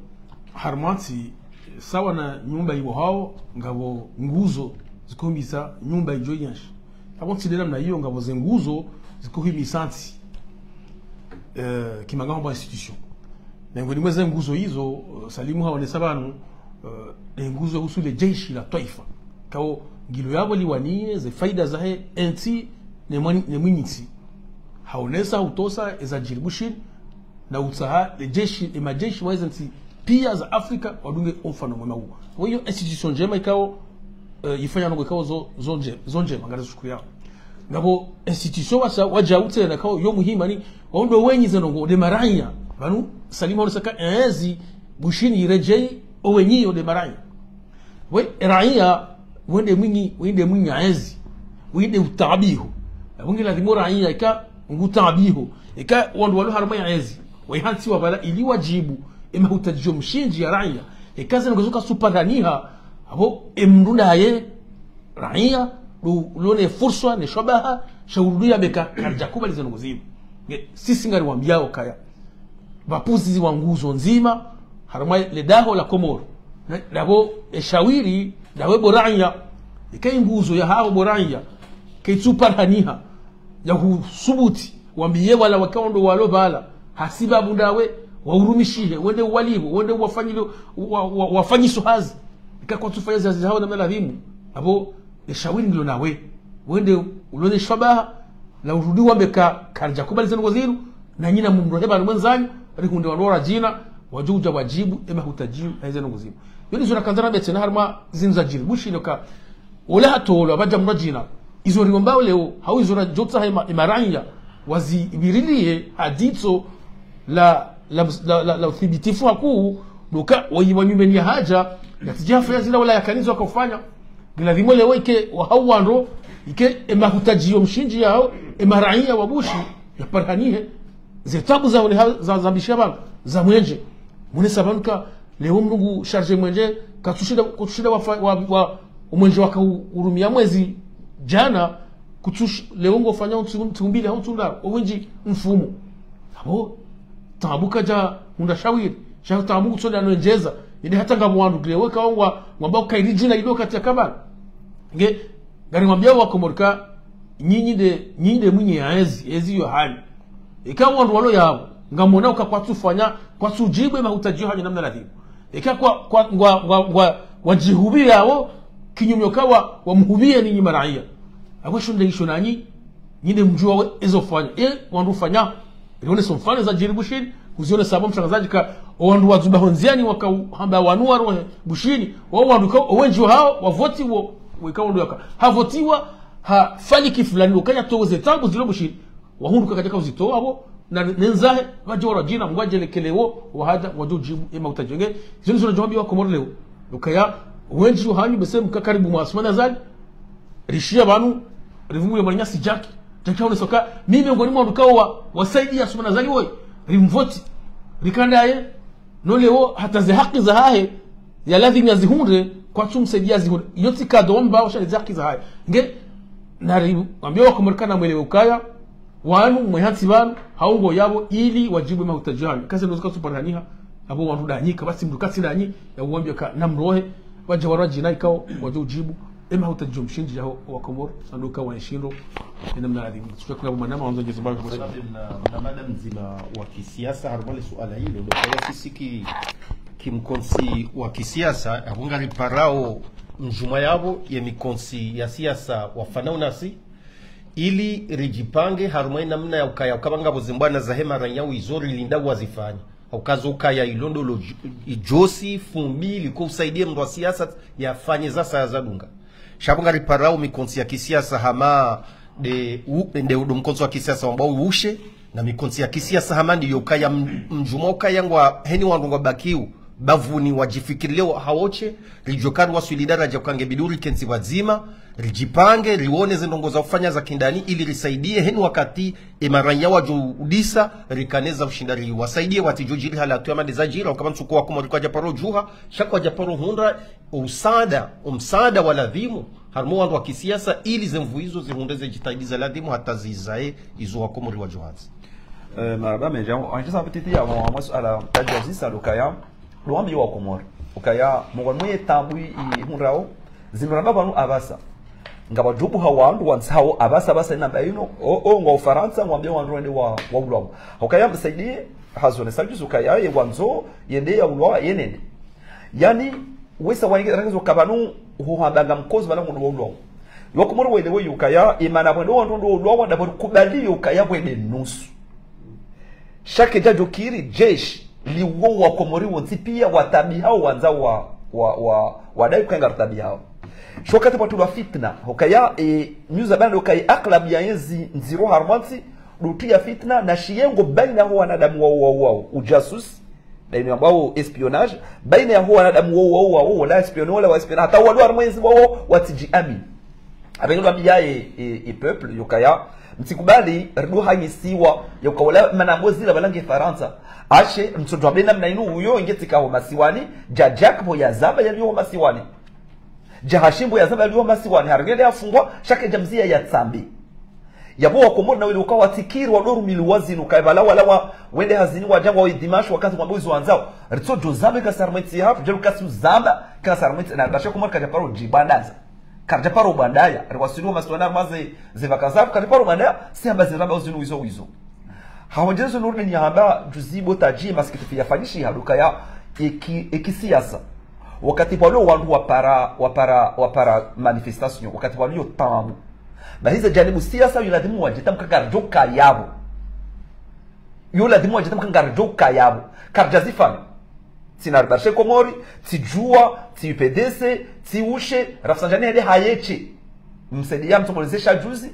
harumwa ntsi, sawa na nyumba iwo hao, ngapvo nguzo zikohimisa nyumba idjo yenshi. Apvo ntsi ndena mna iyo ngapvo ze nguzo zikohimisa ntsi. Eh, kimanga hamba institution. Miongoni mwa ze nguzo izo, eh, Salimu haonesa pvanu, eh, ne nguzo husu le jeshi la twaifa. Kao ngilo yapvo liwaniye ze faida zahe entsi ne mwani-, ne mwinyi ntsi. Haonesa hutosa eza djiri Bushini, na utsaha le jeshi, e majeshi wa eze ntsi pia za Afrika wadunge omfano mwema uwa. Weyo institution ndjema ikao, eh, ifanya ndrongo ikao zo, zo ndje-, zo ndjema, ngari shukuru yao. Ngapvo institution wasa, wadja utsena kao yo muhimu ni, wao ndo wenyi ze ndrongo, nde maraiya. Pvanu, Salimu haonesa ka, ezi, Bushini iredjei, owenyi yo nde maraiya. We, raiya, wende mwinyi, wende mwinyi ezi, wende utaabiho. Apvo nge lazimu raiya, ika ngutaabiho. Ika wandru walo harumwa ya ezi. Waihantsiwa pvala ili wadjibu, e mahutadjio mshindzi ya raiya. Ika zinu ngezo kasuparaniha, apvo e mndru ndaye, raiya, lo, lone furswa, ne shwabaha, sha urudi yambe ka, karidja kubali zinu nguzimu. Nge, sisi ngari wambiao kaya. Pvapvuziwa nguzo ndzima, harumwa le daho la Komoro. Na, napvo e shawiri, nawe bo raiya, ike nguzo ya haho bo raiya, ke itsuparaniha, ya husubuti, wambiye wala wakao ndo walo pvala, hasibabu ndawe, waurumishihe, wende uwalipvo, wende uwafanyilo, wa, wa, wafanyiso hazi. Ika kwatsufanya ze hazi zaho namna lazimu, apvo e shawiri ngilo nawe. Wende ulone shwabaha, na urudi wambe ka, karidja kubali zinu nguzimu, na nyinyi mumrohe pvanu mwandzani, rihundre wandru wa djina, wadjo udja wadjibu, e mahutadjio, e zinu nguzimu. Yo ndizo nakandza nambe tsena harumwa zinu zadjiri Bushini ka, ole hatolwa pvadja mndru wa djina. Izo riomba leo, hau izo radjotsaha e ma-, e maraiya, wazipvirilie ha ditso la, la, la, la, la uthibitifu hakuu, ndo ka, wayi wa nyumeni ya hadja, yatsidja fanya zila wala yakanizo wakaufanya. Nge lazimu leo ike wahao wandru, ike e mahutadjio mshindzi yao, e maraiya wa Bushi, yaparanihe, ze tabu zaone ha-, za, za mbishi ya pvanu, za mwenje. Mwonesa pvanu ka, leo mndru ngu charge mwenje, katsushinda, katsushinda wafa-, wa, wa, umwenje waka u-, urumia mwezi djana, kutsush-, leo ngofanya ntsi-, ntsi mbili hau ntsi ndraru, owendji mfumo. Apvo, tabu kadja hundra shawiri, sha tabu kutsonda no ndjeza, inde hata ngapvo wandru leo kaongwa, ngwamba ukairi djina ilo kati ya kabala. Nge, ngari mwambia wakomoro ka, nyinyi nde, nyinyi nde mwinyi ya ezi, ezi yo hanyu. Ika wandru walo yapvo, ngamwona uka kwatsufanya, kwatsudjibu e mahutadjio hanyu namna lazimu. Ika kwa, kwa, ngwa, ngwa, ngwa, wadjihupviya wo, kinyume uka wa, wamhupviye ninyi maraiya. Apvo sho nde isho nanyi, nyinyi nde mdjuwa we, ezo fanya. E, wandru fanya. Rionese mfano zadjiri Bushini, kuzionesa apvo mtrangazaji ka, o wandru wadzuba hondziani wakauhamba wanu warohe Bushini, o wandru ka, owendji wahao, wavoti wo, weka wandru yaka. Havotiwa, ha faliki fulani, ukaya towe ze tabu zilo Bushini. Wahundru kakadjaka uzitowa apvo, na nendzahe, wadje wara djina, mngwadje lekele wo, wahadja, wadjo djibu, e mahutadjio. Nge, zinu zona djombi wakomoro leo. Ukaya, wendji wahanyu bese mka karibu mwa Assoumani Azali, rishiya pvanu, rivumbule mwananyasi Jacques. Jacques haonesa ka, mimi ngoni mwa wandru kao wa, wasaidia Assoumani Azali woyi, rimvoti, rika ndaye, no leo hata ze haki zahahe, ya lazimu yazihundre, kwatsumsaidia yazihundre. Iyo tsi kado wamba washa ze haki zahahe. Nge, nari, wambia wakomoro ka namwelewe ukaya, Wanu mwe hantsi pvanu, hau ngo yapvo ili wadjibu ye mahutaji hanyu. Kase ndo zika suparihaniha, apvo wandru ndanyi, kapvatsi mndru katsi ndanyi, ya uwambia ka namrohe, wadja warwa djina ikao, wadjo udjibu, ye mahutaji yo mshindzi yaho wa Komori, sanduka wa nshindro, ye namna ladhimu. Tsuka kuna mwanama, wandzo ngeze mbali kwa sababu. Sababu mna, mna mada mdzima wa kisiasa, harumwa le suala hilo, ndo kaya sisi ki, ki mkontsi wa kisiasa, apvo ngariparao mdjumwa yapvo, ye mikontsi ya siasa wafanya unasi, ili ridjipange harumwa ye namna ya ukaya, ukapva ngapvo ze mbwana zahe maranya wizo rilinda wazifanya. Ukazo ukaya ilondolo dj-, idjosi fumbi liko usaidie mndru wa siasa yafanye za saya zadunga. Sha pvo ngariparao mikontsi ya kisiasa hama nde u-, nde udo mkontsi wa kisiasa wambao ushe, na mikontsi ya kisiasa hama ndiyo ukaya m-, mdjumwa ukaya ngwa heni wandru ngwabakiu bapvuni wadjifikirile wa-, hawotshe, ridjo kari waswili daraja uka nge bidi urikentsi pvadzima, ridjipange, riwone ze ndrongoo za ufanya za kindani, ili risaidie heni wakati ye maranya wadjo udisa, rikane za ushinda riwasaidie, watsidjo djiri hali yatru ya made zadjiri, ukapva ntsuko wa Komori kwadjaparo djuha, sha kwadjaparo hundra, usaada, umsaada wa ladhimu, harumwa wandru wa kisiasa, ili ze nvu izo zihundre ze djitihadi za ladhimu, hata zizae izo wa Komori wadjo handzi. Eh, marahaba mendji, wanjisa pvititi ya mwa, mwa suala tajazisa lukaya, ndo wambi wa Komori. Ukaya, mongoni mwe tabu i, i hundrao, zinu ramba pvanu apvasa. Ngapvo djubu ha wandru wandzao apvasa, apvasa ina mba inu, o, o, ngwa Ufaransa, ngwambia wandru wende wa, wa ulwawa. Ukaya msaidie, hazone sajuzi ukaya, ye wandzo, yende ya ulwawa, ye nende. Yani, wesa wanike rangizo kapvanu, huhambanga mkozo, pvala mndru wa ulwawa. Yo Komori wele we yukaya, imana pvwendo wandru ndo ulwawa, ndapvo kubali yukaya pvwende nusu. Sha kedjadjo kiri, jeshi, liwo wa Komori wontsi pia, watabihao, wandzao wa, wa, wa, wadai uka ngaritabihawo. Sho wakati pvwatulwa fitna, hukaya, e, nyuza bana hukaya aklabu ya yezi ndziro harumwa ntsi, ndo utria fitna, na shiyengo baina ho wanadamu wao, wao, wao, ujasusi, nda inu yambwao espionnage, baina yaho wanadamu wao, wao, wao, wala espionner, wala wa espionner, hata walo harumwa yezi wao, watsidji amini. Apvenge ndo wambiya ye, ye, ye peuple, yukaya, mtsikubali, rido hanyisiwa, yukaya wala mana mbo zila pvala nge Farantsa. Ashe, mtsodjo wambe namna inu uyo, nge tsika ho masiwani, dja Jack pvo yazamba yaliyo ho masiwani. Dja Hashim pvo yazamba yaliyo ho masiwani, harenge nde yafungwa, sha kedja mziya yatsambe. Yapvo wa Komori na wele uka watsikiri wado rumiliwa zinu, kaya pvala wala wa, wende hazini wadja ngwa we dimanche wakati ngwambe wizo wandzao. Ritsodjo zamba kasa harumwa ntsi hapvo, djelu kasi uzamba, kasa harumwa ntsi, na bashe Komori kadjaparo djibwandaza. Karidjaparo bwandaya, riwaswili ho masiwani harumwa ze, ze vacances, karidjaparo bwandaya, si hamba ziramba uzinu wizo wizo. Hahondjeza Nurdin yahamba, juzi bo tadji, masikitifu yafanyishiha haduka ya, eki, eki siasa. Wakati pvwalo wandru wapara, wapara, wapara manifestation, wakati pvwalo yo tabu. Bahi ze janibu siasa, yo ladhimu wadjitamka ngaridjo kaya pvo. Yo ladhimu wadjitamka ngaridjo kaya pvo. Karidjazifanya. Tsi Naribarishe Komori, tsi Juwa, tsi U P D C, tsi Ushe, Rafsanjani hende hayeshe. Msaidiya mtsongoleze sha juzi.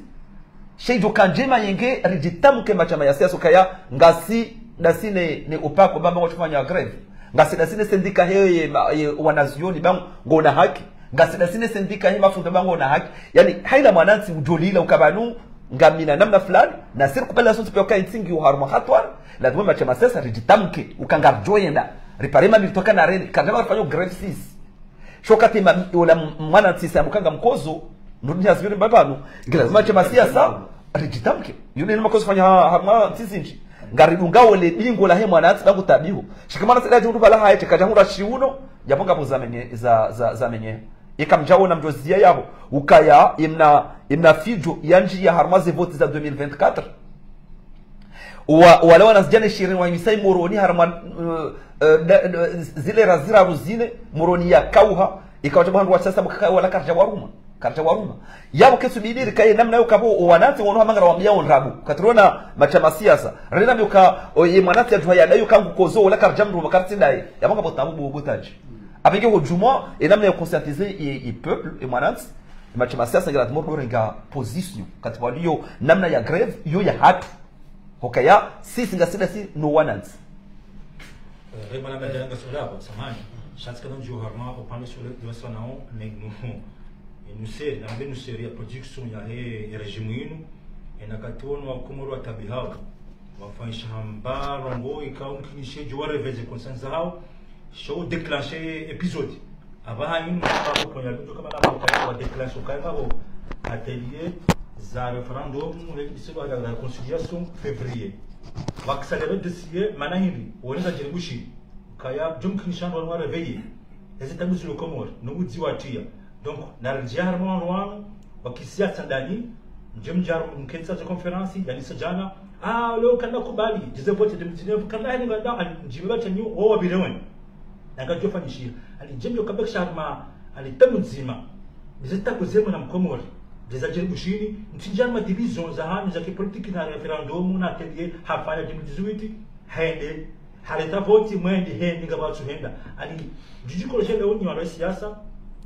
She idjo ka ndjema yenge ridjitamke mashama ya siasa ukaya ngasi dasi ne, ne upako pvamba ngwatsofanya grève. Ngasi dasi ne syndicat he ye ma-, ye wanazioni pvamba ngwona haki. Ngasi dasi ne syndicat he mafundi pvamba ngwona haki. Yani, haina mwanantsi udjolila uka pvanu, ngamina namna fulani, na siri kubali sontsi pia uka intsi ngiyo harumwa hatwari, ladhimu mashama ya siasa ridjitamke, uka ngaridjo yenda, ripare mamilitwari na rende, karidjaparo fanya grève sisi. Sho wakati ma-, ola m-, mwanantsi sa mukanga mkozo, Nurdin hazibiri mbapvanu, nge ladhimu mashama ya siasa, ridjitamke. Yo nde makozo fanya ha, ha mwanantsi zindji. Ngaridunga ole bingo lahe mwanantsi pvangu tabiho. Shika mwanantsi djadji hundru pvala haye, tsi kadja hundra shiuno, yapvo ngapvo zamenye, za, za, zamenye. Eka mdjaona mdjoziya yapvo, ukaya, imna, imna fidjo, yandjiya harumwa ze voti za deux mille vingt-quatre. Wa, wala wanazidjana shirini wanyisa i Moroni harumwa, eh, eh, da, da, zile razira ruzine, Moroni yakauha, ika wadja wandru wa siasa mukaka wala karidja waruma, karidja waruma. Yapvo ketsu bidiri kaye namna yo kapvo, o wanantsi wono hama ngarawambiya wo ndrabo. Katirona mashama ya siasa. Rena mbi uka, o, ye mwanantsi yadjuha yadayi uka ngu kozo, wala karidja mruma, karitsi ndaye. Yapvo ngapvo tabu bo, bo tadji. Apvenge ho djumwa, e namna ya conscientiser e, e peuple, e mwanantsi, e mashama ya siasa nge ladhimu ndo renga position. Kati pvwaliyo namna ya grève, yo ya hatru. Hukaya, sisi ngasi dasi no wanantsi. Eh, mwana mdjana nga sura kwa samani. Shatsi kana ndjo harumwa, upande sura, diwa sura nao, ne, no, e, nuseri, na mbe nuseri ya production ya he, ya régime inu, e na kati wono wa Komoro wa tabihawo. Wafanyisha hamba rongo ikao mkinishe djo wa réveiller conscience hawo, sho déclencher épisode. Apvaha inu, sha pvo ponya luto kama na pvo kaya wa déclencher ukaya pvo atelier Za référendum, le décision de la réconciliation, février. Wakisale le dossier, mana hindri, wonesa djiri Bushini. Kaya, djumkinisha ndo wa réveiller. Ezi tabu zilo Komori, no udzi wa tiya. Donc, naridjia harumwa wandru wanu, wa kisiasa ndani, mdje mdje harumwa mkentsi ze conférence, yani sa djana, ah, leo kana kubali, djize vote deux mille dix-neuf, kana hali ngada, ali mdjime ba tsanyu, wo wabire weni. Naka djo fanyishiha. Ali djembe kabekisha harumwa, ali tabu ndzima. Bize tabu zemo na Mkomori. Bize djiri Bushini, ntsi djama division za hanyu za kipolitiki na référendum, na atelier, hafanya deux mille dix-huit, hende, hareta vote, mwende, hende, ngapvatsu henda. Ali, djudji koloshe leo nyi wala siasa,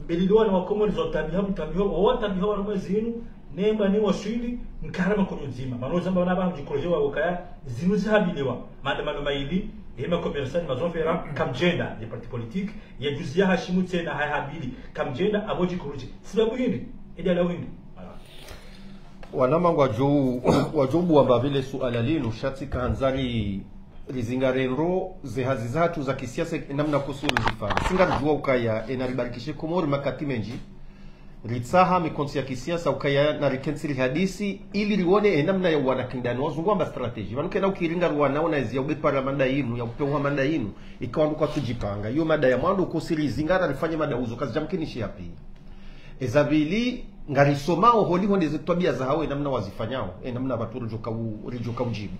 mbeli leo na Wakomori zo tabiha, mtabiha, wa tabiha wa rumwe zinu, nemba ni waswili, nkara makonyo ndzima. Mano zamba wana ba mdjikoloje wa ukaya, zinu zihabiliwa. Manda mano maili, ye ma commerçant, ma zonfera, kamdjenda, ye parti politique, ye juzi ya Hashimu tsena, haya habili, kamdjenda, abo djikoloje. Sibabu hindri, edi ala hindri. Voilà. Wanama ngwadjo, wadjo buwa mbapvi le suala linu, sha tsi kahandza ri, rizingare ndro, ze hazi zatru za kisiasa, namna kusuru zifanya. Singa ridjuwa ukaya, ena ribarikishe Komori makati mendji, ritsaha mikontsi ya kisiasa ukaya na rikentsi rihadisi, ili riwone e namna ya uwana kindani, wazungu wamba stratégie. Pvanu kena ukiringa ruwana ona ezi ya ubepara mada yinu, ya upewa mada yinu, ika wandru kwatsudjipanga. Iyo mada ya mwando kosi rizingara rifanye mada uzo, kazidjamkinishiha pia. Eza pvili, ngarisomao holiho nde ze twabia za hawo, e namna wazifanyao, e namna pvatsu ridjoka u-, ridjoka udjibu.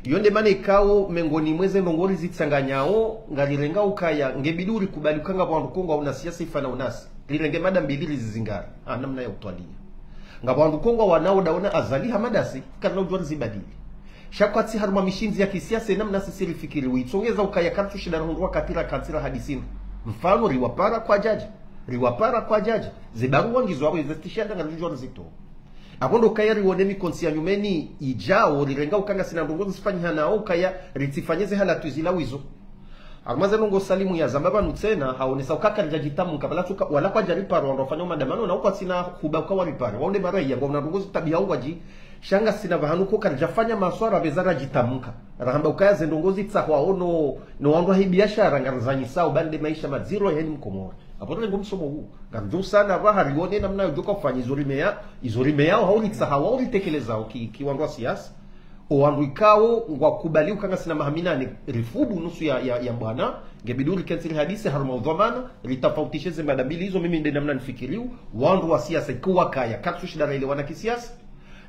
Iyo nde mana ikao, mengoni mwa ze ndrongoo rizitsanganyao, ngarirenga ukaya, ngebidi urikubali uka ngapvo wandru Kongo waona siasa ifana unasi. Rirenge mada mbili rizizingara. Ah, namna ya utwalia. Ngapvo wandru Kongo wanao daona Azali hama dasi, karina udjuwa rizibadili. Sha kwatsi harumwa mishindzi ya kisiasa, namna sisi rifikiri, witsongeza ukaya kartsu shinda rahundru wakati rakantsi rahadisina. Mfano, riwapara kwadjadja. Riwapara kwadjadja. Ze baruwa ngizo abo, ze stishada ngaridjuwa rizitowa. Abo ndo ukaya riwone mikontsi ya nyumeni idjao, rirenga uka ngasina ndrongoo zisifanyiha nao ukaya ritsifanye ze halatwi zila wizo. Harumwa ze ndrongoo Salimu yazamba pvanu tsena, haonesa uka karidjadjitamka, pvala tsuka, wala kwadjariparwa, wandru wafanya madamano, na ukwatsina huba uka waripare. Wao nde mara iya, ngwaona ndrongoo zitabiha ngwadji, sha ngasina pvahanu ko karidjafanya maswara pveza radjitamka. Rahamba ukaya ze ndrongoo zitsahwao no, no wandru wahe biashara, ngarizanyisao, ba nde maisha madziro, yeni Mkomori. Abo ndo lengo msomo huu. Ngamdjo usana pvaha riwone namna yodjoka ufanya izo rimeya, izo rimeyao, hau ritsahao, hau ritekelezao ki, ki wandru wa siasa. O wandru ikao, ngwakubali uka ngasina maha minane, rifudu nusu ya, ya, ya bwana, ngebidi urikentsi rihadisi harumwa udhwamana, ritafautishe ze mada mbili izo mimi nde namna nifikiriyo, wandru wa siasa ikao wakaya, kartsu shinda raelewana kisiasa,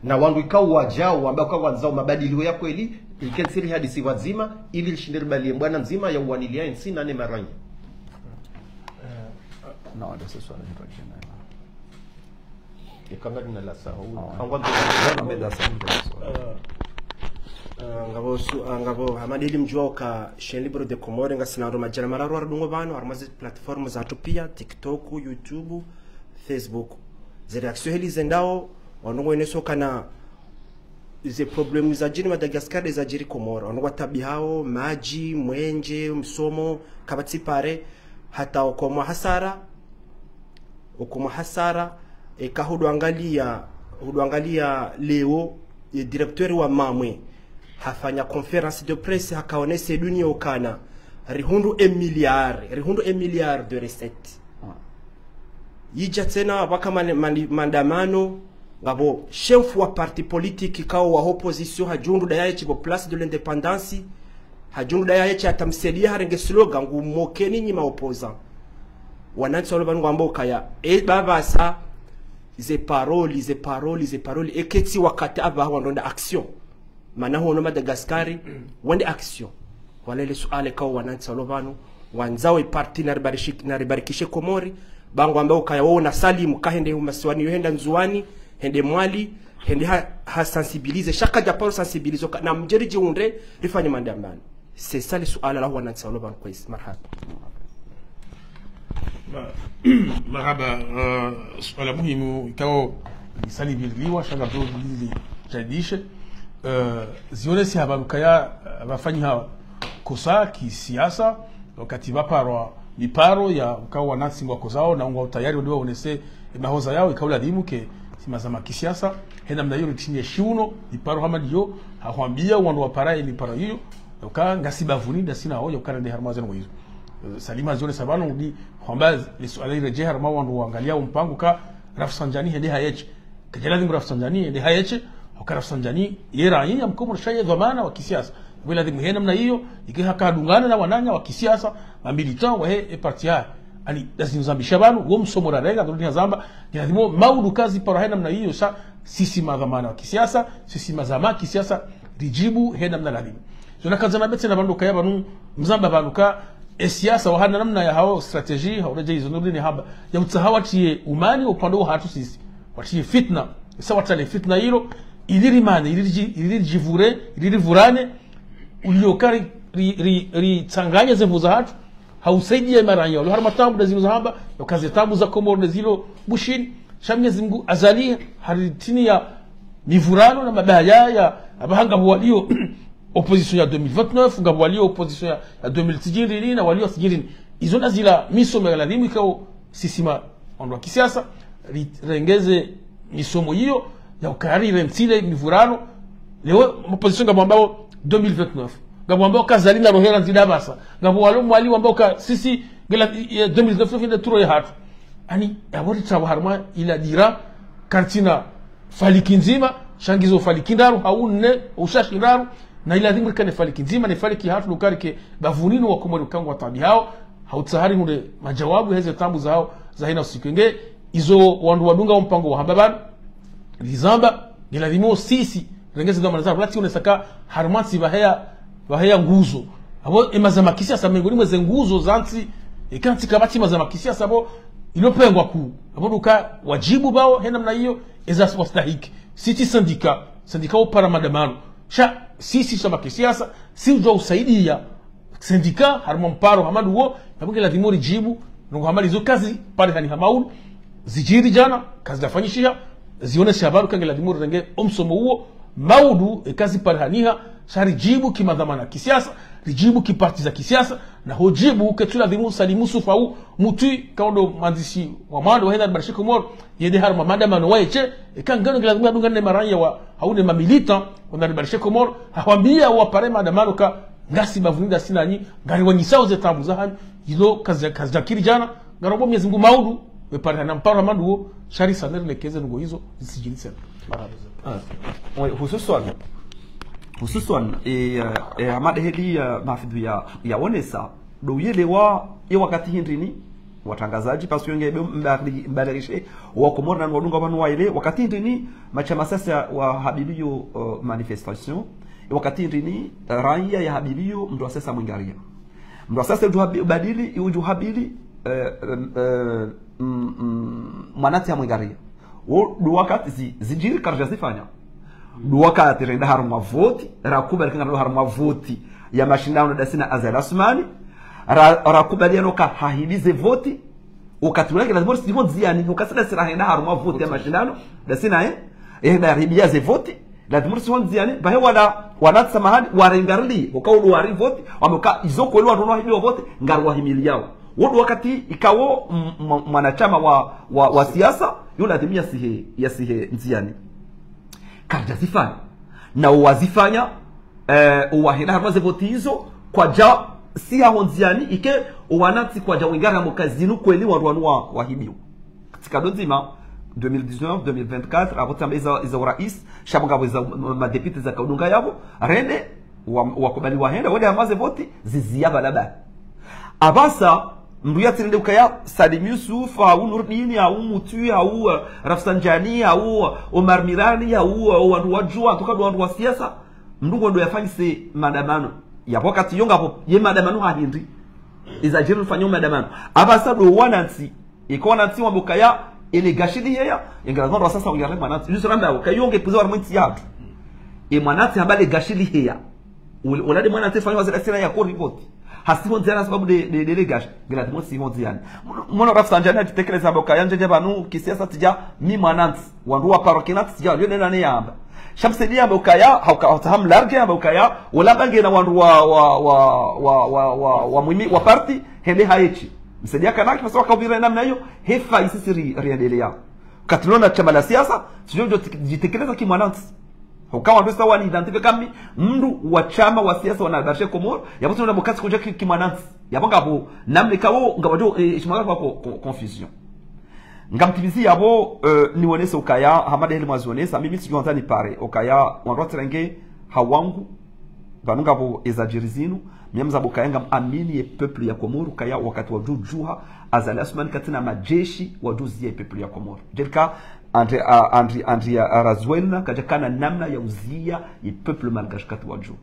na wandru ikao wadjao, wamba uka wandzao mabadilio ya kweli, rikentsi rihadisi pvadzima, ili rishinde ribalie mbwana ndzima ya uwanilia entsi nane maranya. Non, de ce soir, je crois que je n'ai pas. Ikanga lina la saha, hangwa ndo. Non, mais dans ça, je pense, ouais. Eh, eh, ngapvo su-, eh, ngapvo Hamadi ili mdjuwa uka Chaîne Libre des Comores, ngasina ndro madjana mararu waridungo pvanu, harumwa ze plateforme zatru pia, TikTok, YouTube, Facebook. Ze réaction heli zendao, wandru ngwaoneso ukana ze problème zadjiri Madagascar nde zadjiri Komori. Wandru ngwatabihao, madji, mwenje, msomo, kapvatsi pare, hata okomwa hasara, okomwa hasara, eka hudwangalia, hudwangalia leo, e directeur wa Mamwe, hafanya conférence de presse, hakaonese dunia ukana, rihundru un milliard, rihundru un milliard de recettes. Idja tsena pvaka mane-, mani-, mandamano, ngapvo chef wa parti politique kao wa opposition hadjundru daya yetsi pvo Place de l'Indépendance, hadjundru daya yetsi hata msaidia harenge slogan ngu mokeni nyi ma opposants. Wanantsi walo pvanu ngwambao ukaya, e pvapvasa, ze paroli, ze paroli, ze paroli, eka tsi wakati apvaha wandronda action. Mana hono Madagascar, wende action. Wala le suala kao wanantsi walo pvanu, wandzao e parti naribarishi-, naribarikishe Komori, ba ngwambao ukaya wao na Salimu, kahende hu masiwani, yo henda Ndzuwani, hende Mwali, hende ha, ha sensibiliser, sha kadjaparo sensibiliser, ka, na mdje ridjihundre, rifanye mandamano. C'est ça le suala la wanantsi walo pvanu kwezi, marahaba. Ma-, marahaba, eh, suala muhimu, ikao, lisaliviliwa, shanga ndo lili jadishe, eh, zionesi hamba ukaya, eh, pvafanyiha kosa kisiasa, wakati pvaparwa miparo ya ukao wanantsi ngwakozao, na ngwao tayari wadi waonese, e mahoza yao, ikao ladhimu ke, sima zama kisiasa, hena mna yuri tinye shiuno, miparo hama ndiyo, hahwambia wandru wapara e miparo iyo, uka ngasi bapvuni, ndasi nao, ya ukana nde harumwa ze ndrongoo izo. Eh, Salima zionesa pvanu, ndi, hwamba, le suala liredjee harumwa wandru waangalia o mpango ka, Rafsanjani hende hayetsi. Ye lazimu Rafsanjani, yende hayeshe, hauka Rafsanjani, ye rayi ya mkomori sha ye dhwamana wa kisiasa. Ye lazimu he namna iyo, yike haka hadungana na wananya wa kisiasa, ma militants wa he, e parti yahe. Yaani, lazimu zambisha pvanu, wo msomo rarenga, ndo nihamba, ye lazimu maudu kazi para he namna iyo, sha sisi madhwamana wa kisiasa, sisi mazama kisiasa, ridjibu he namna lazimu. Zo nakaza na betse na pvandru kaya pvanu, mzamba pvandru ka, e siasa wahana namna yahawo stratégie, hau redja izo nurudi nihamba. Ya utsaha watriye umani upande wahatru sisi. Watriye fitna. Isa watrale fitna ilo, ili rimane, ili ridji-, ili ridjivure, ili rivurane, uliyo ka ri, ri, ri, ritsanganye ze nvu zahatru, hausaidia imaranya, walo harumwa taabu nda zilo zahamba, yauka ze taabu za Komori nda zilo Bushini, sha Mwenyezi Mungu azali, haritiniya mivurano na mabaya ya, apvaha ngapvo waliyo, opposition ya deux mille vingt-neuf, ngapvo waliyo opposition ya, ya deux mille tsidjirini, na waliyo tsidjirini. Izo nda zila misomo ya lazimu ikao sisi ma, wandru wa kisiasa, ri, rengeze misomo iyo, ya ukaya ri remtsile mivurano, leo opposition ngapvo wambao deux mille vingt-neuf, ngapvo wambao ka Azali na rohera ndzida pvasa, ngapvo walo Mwali wambao ka sisi, ngela, i, i, deux mille vingt-neuf inde turo yahatru. Yaani, yapvo ritsawa harumwa ila dira, karitsina faliki ndzima, sha ngizo faliki ndraru, hau nne, hau shashi ndraru, na ila lazimu rikane faliki ndzima, ne faliki hatru luka rike bavuni no wakomori uka ngwa taabihao, hautsaha rihundre majawabu heze taabu zahao, za hena usiku. Nge, izo wandru wadunga wo mpango wahamba pvanu, rizamba, nge lazimu sisi, rengeze dhwamana zahatru, ratsi onesa ka, harumwa ntsi pvaheya, pvaheya nguzo. Apvo, e mazama kisiasa mengoni mwa ze nguzo za ntsi, eka ntsi kapvatsi mazama kisiasa, apvo, ilo pengwa kuu. Apvo ndo uka wadjibu pvao, he namna iyo, eza wastahiki. Sisi syndicat, syndicat upara madamano. Sha, sisi shama kisiasa, si udjua usaidia syndicat, harumwa mparo hama nduwo, yapvo nge lazimu ridjibu, nungu hama lizo kazi, parihani hama ulu, zidjiri djana, kazi lafanyishiha, zionesa pvanu ka nge lazimu rirenge omsomo uwo, maudu, e kazi parihaniha, sha ridjibu kimadhwamana kisiasa, ridjibu kiparti za kisiasa, na ho djibu ketsu lazimu Salim Youssouf hau, mutwi, kaondo mwandzishi wa mwando wa hena Barashe Komori, yende harumwa madamano waeshe, eka ngano nge lazimu yadungane ne maranya wa, hau ne ma militants, wa hena Barashe Komori, hahwambia wapare madamano ka, ngasi bavuni nda sinanyi, ngariwanyisao ze taabu zahanyu, ilo kazi, kazi djakiri djana, ngarombo Mwenyezi Mungu maudu, wepare hana mparo hama nduwo, sha risamehe rilekeze nungo izo, zitsidjiri tsena. Marahaba. Ah, oui, hususwan, hususwan, e, e, hama ndeheli, e, mahafidhu ya, yaonesa, ndo uyelewa, e wakati hindrini, watrangazadji, parce que nge be mbali-, mbalirishe, wakomori na wadunga pvanu waelewe, wakati hindrini, mashama sasa wahabiliyo, e, manifestation, e wakati hindrini, raya yahabiliyo, mndru wa sasa mwingaria. Mndru wa sasa udjo habi-, ubadili, udjo habili, e, e, e, mm, mm, mwanantsi hamwingaria. Wo, ndo wakati zi, zidjiri karidja zifanya. Ndo wakati renda harumwa voti, rakubali ka ngarendo harumwa voti ya mashindano ndasi na Azali Assoumani, ra, rakubali yano ka hahibi ze voti, wakati ula nge lazimu risi ho ndziani, wakati ndasi rahenda harumwa voti ya mashindano, ndasi na, eh, eh, nda ribiya ze voti, lazimu risi ho ndziani, pvahe wala, wanantsi samahani, warengarili, waka ulu wari voti, wambe ka izo kweli wandru wahibiwa voti, ngari wahimiliyao. Wo ndo wakati ikao m-, m-, mwanashama wa, wa, wa siasa, yo lazimu yasihe, yasihe ndziani. Karidja zifanya. Na owazifanya, eh, owahenda harumwa ze voti izo, kwadja siha ho ndziani, ike owanantsi kwadja wengara mbo ka zinu kweli wandru wanu wa, wahibiwa. Katika ndo ndzima, deux mille dix-neuf, deux mille vingt-quatre, apvo tsamba iza, iza urais, sha pvo ngapvo iza, ma, madéputés zaka udunga yapvo, rende, wa, wakubali wahenda, wende harumwa ze voti, ziziya pvala pvala. Apvasa, mndru yatsirende ukaya Salim Youssouf, hau Nourdine, hau Mutwi, hau, eh, Rafsanjani, hau, eh, Omar Mirani, hau, eh, wandru wa djuwa, en tout cas ndo wandru wa siasa, mndru ngondo yafanyise madamano. Yapvo wakati yo ngapvo, ye madamano ha hindri. Iza djiri ufanya madamano. Apvasa ndo wanantsi, iko wanantsi wambe ukaya, ele gashi liheya, yengela wandru wa sasa uyare mwanantsi. Yusu ramba ukaya yo nge puze wa mwanantsi yatru. E mwanantsi hamba le gashi liheya. Ul-, ulade mwanantsi fanya waziri asira ya kori voti. Hasi ho ndziani sababu nde, nde, nde, nde gashi. Ngela timo si ho ndziani. Mwana Rafsanjani atitekeleza mboka yandje pvanu kisiasa tsidja mi mwanantsi. Wandru wa paro kinantsi tsidja, yo nena ne yamba. Sha Msaidie yamba ukaya, hauka, hauka hamlarge yamba ukaya, ulamba ngena wandru wa, wa, wa mwimi, wa parti, hende hayeshi. Msaidie kana ki pvasa waka uvira namna iyo, hefa isisi ri, riendelea. Katilona shama la siasa, sidjo djo tik-, djitekeleza ki mwanantsi. Hauka wandru sa wani identifié kami, mndru wa shama wa siasa wana Barashe Komori, yapvo tsi nona mukatsi kudja ki, ki mwanantsi. Yapvo ngapvo, namna ikao, ngapvo djo, eh, shimanga kwa ko, ko, confusion. Ngamtimizi yapvo, eh, niwonese ukaya, hama de heli mwazionesa, mimi tsidjohandza nipare, ukaya, wandru watsirenge, hawangu, pvanu ngapvo ezadjiri zinu, mi ngamzambo ukaya ngamwamini ye peuple ya Komoro, ukaya wakati wadjudjuha, Azali Assoumani katsina madjeshi, wadjuziya ye peuple ya Komoro. Djelika, Andry, a, Andry, Andry, a, Rajoelina, kadjakana namna ya uziya ye peuple malgache wakati wadju.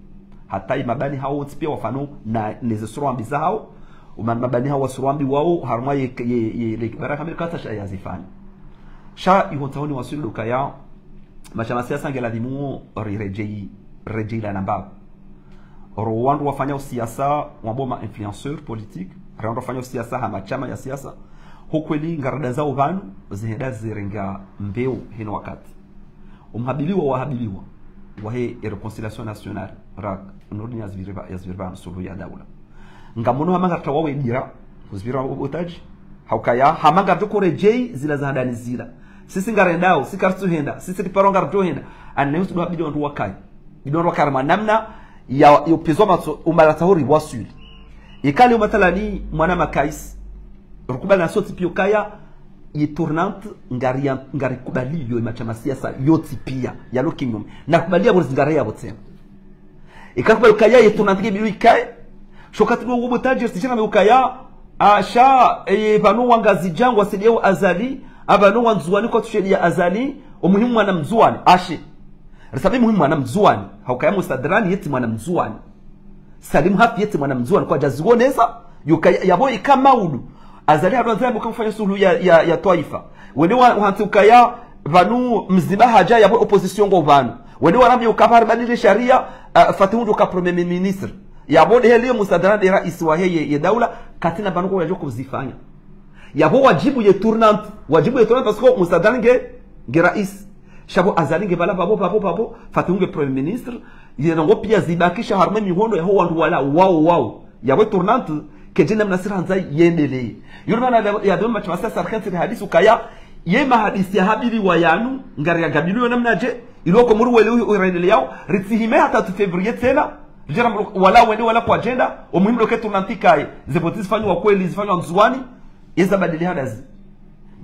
Hata ye mabani hawo wontsi pia wafano na, neze suruambi zahawo, umana mabani hawo wasuruambi wawo, harumwa ye, ye, ye, le, baraka Amerika hata sha yazifanya. Sha iho ntsahoni waswili ndo ukaya, mashama siasa nge ladhimu riredjeyi, riredjeyi la namba. Oro wandru wafanya usiasa, wambo ma influenceurs politiques, ri wandru wafanya usiasa ha mashama ya siasa. Ho kweli ngaridandza upvanu, zihenda zirenga mbeu heno wakati. Omhabiliwa wahabiliwa, wahe e réconciliation nationale, rak, nurdini yazipviri pva, yazipviri pva suluhu ya daula. Ngamono hama ngartsaha wawe dira, kuzipvira otage, ha ukaya, hama ngartsaha kuredjeyi zila za handani zila. Sisi ngarendao, si karitsuhenda, sisi riparo ngartsohenda, ane usidu habidi wandru wakayi. Bidi wandru wakayi harumwa namna ya, ya upvizwa matso, umala tsahuri waswili. Ikali umathalani mwana makayisi, rukubali na sontsi pia ukaya, ye tournante ngari ya, ngarikubaliyo ye mashama siasa yontsi pia, yalo kinyume. Nakubaliya pvo rizingare yapvo tsena. Ikakubali ukaya ye tournante nge bidi ikaye. Sho wakati ndo wo bo tajiri tsidjana me ukaya, a, sha, e, pvanu wangazidja ngwasaidiao Azali, a pvanu wandzuwani kwatsusaidiya Azali, omuhimu mwana mndzuwani, ashe. Risabe muhimu mwana mndzuwani, ha ukaya Musadrani yetsi mwana mndzuwani. Salim Hafi yetsi mwana mndzuwani kwadjaziwonesa, yo ukaya, yapvo ika maudu. Azali hanu anzira mbuka mfanya suluhu ya, ya, ya twaifa. Wende wa, wahantsi ukaya pvanu mziba hadja yapvo opposition ngo pvanu. Wende warambi ukapva haribadili sharia, a, Fatihu ndjo ka premier ministre. Yapvo de heli yo Musadrani de raisi wahe ye, ye daula, katsina pvanu ko yadjo kuzifanya. Yapvo wadjibu ye tournante, wadjibu ye tournante parce que Musadrani nge, nge raisi. Sha pvo Azali nge pvala pvapvo, pvapvo, pvapvo, Fatihu nge premier ministre, ye ndrongoo pia zibakisha harumwa e mihono yaho wandru wala, wawo, wawo. Yapvo e tournante, kedje namna sirandza yendeleye. Yo mana ya, ya doma mashama siasa rikentsi rihadisi ukaya, ye mahadisi yahabiriwa yanu, ngari yagabiliyo namnadje, ilo Komoro wele u, urendeleyao, ritsihime hata tu février tsena, ridjera mlo, wala wende wala kwadjenda, omuhimu ndo uke tournante ikaye, ze voti zifanywa kweli, zifanywa Ndzuwani, yeza badili hadazi.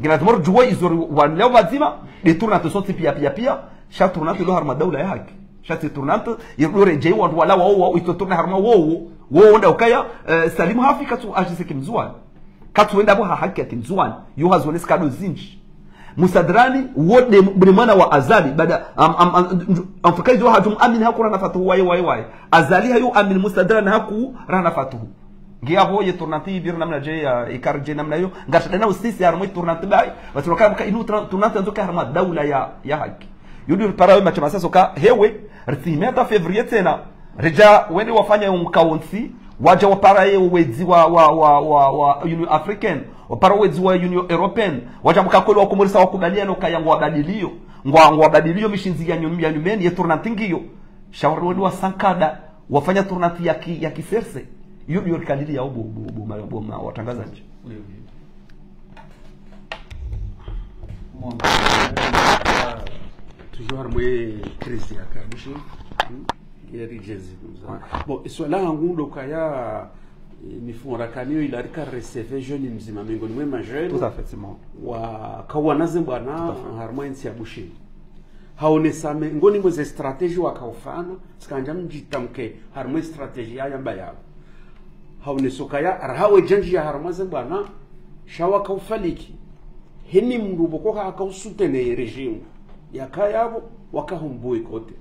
Nge lazimu ridjuwe izo ri, wanleo pvadzima, de tournante sontsi pia, pia, pia, sha tournante ilo harumwa daula ya haki. Sha tsi tournante, ilo redjeyi wandru wala wawo, wawo, ito tourna harumwa wowo, wowo nda ukaya, eh, Salim Hafi katsu agisse ki Mndzuwani. Katsu wenda pvo ha haki ya ki Mndzuwani, yo hazionesa kado zindji. Musadrani, wo de, de mwana wa Azali, bada, am, am, am, am, fakayizo hadjum amini haku rahana Fatihu waye, waye, waye. Azali hayo amini Musadrani haku rahana Fatihu. Nge yapvo ye tournante ibiri namnadje ya, ikari dje namna yo. Ngarishadana usisi harumwa ye tournante bayi. Basi wakaya mka inu tourna-, tournante yandzo ka harumwa daula ya, ya haki. Yo ndo ripara we mashama siasa uka, hewe, ritsihime hata février tsena. Redja wende wafanya yo mkaontsi, wadja wapara ye wedzi wa, wa, wa, wa, wa Union Africaine, wapara wedzi wa Union Européenne, wadja mka kweli wa Komori sa wakubaliana ukaya ngwabadiliyo, ngwa, ngwabadiliyo mishindzi ya nyum-, ya nyumeni, ye tournante ngiyo. Sha wari wende wasankada, wafanya tournante ya ki, ya kiserse. Yo, yo rikalili yao bo, bo, bo, ma, bo, ma, watrangazadji. Oui, oui. Bon, toujours harumwa ye crise ya kabushi. Hmm? Ye rijezi. Ouais. Bon, iswala hangu ndo ukaya, eh, mifumo rakaniyo ila rika recevoir jeune mdzima, miongoni mwe ma jeune. Tout à fait, c'est bon. Wakawana ze mbwana. Tout à fait. Harumwa entsi ya Bushini. Haonesa me, ngoni mwe ze stratégie wakaufanya, tsikandja mdjitamke harumwa stratégie ya yamba yapvo. Haonesa ukaya, raha wedjandjiya harumwa ze mbwana, sha wakaufaliki. Heni mndru pvoko haka usoutenir ye régime yakaya pvo, wakahumboycotter.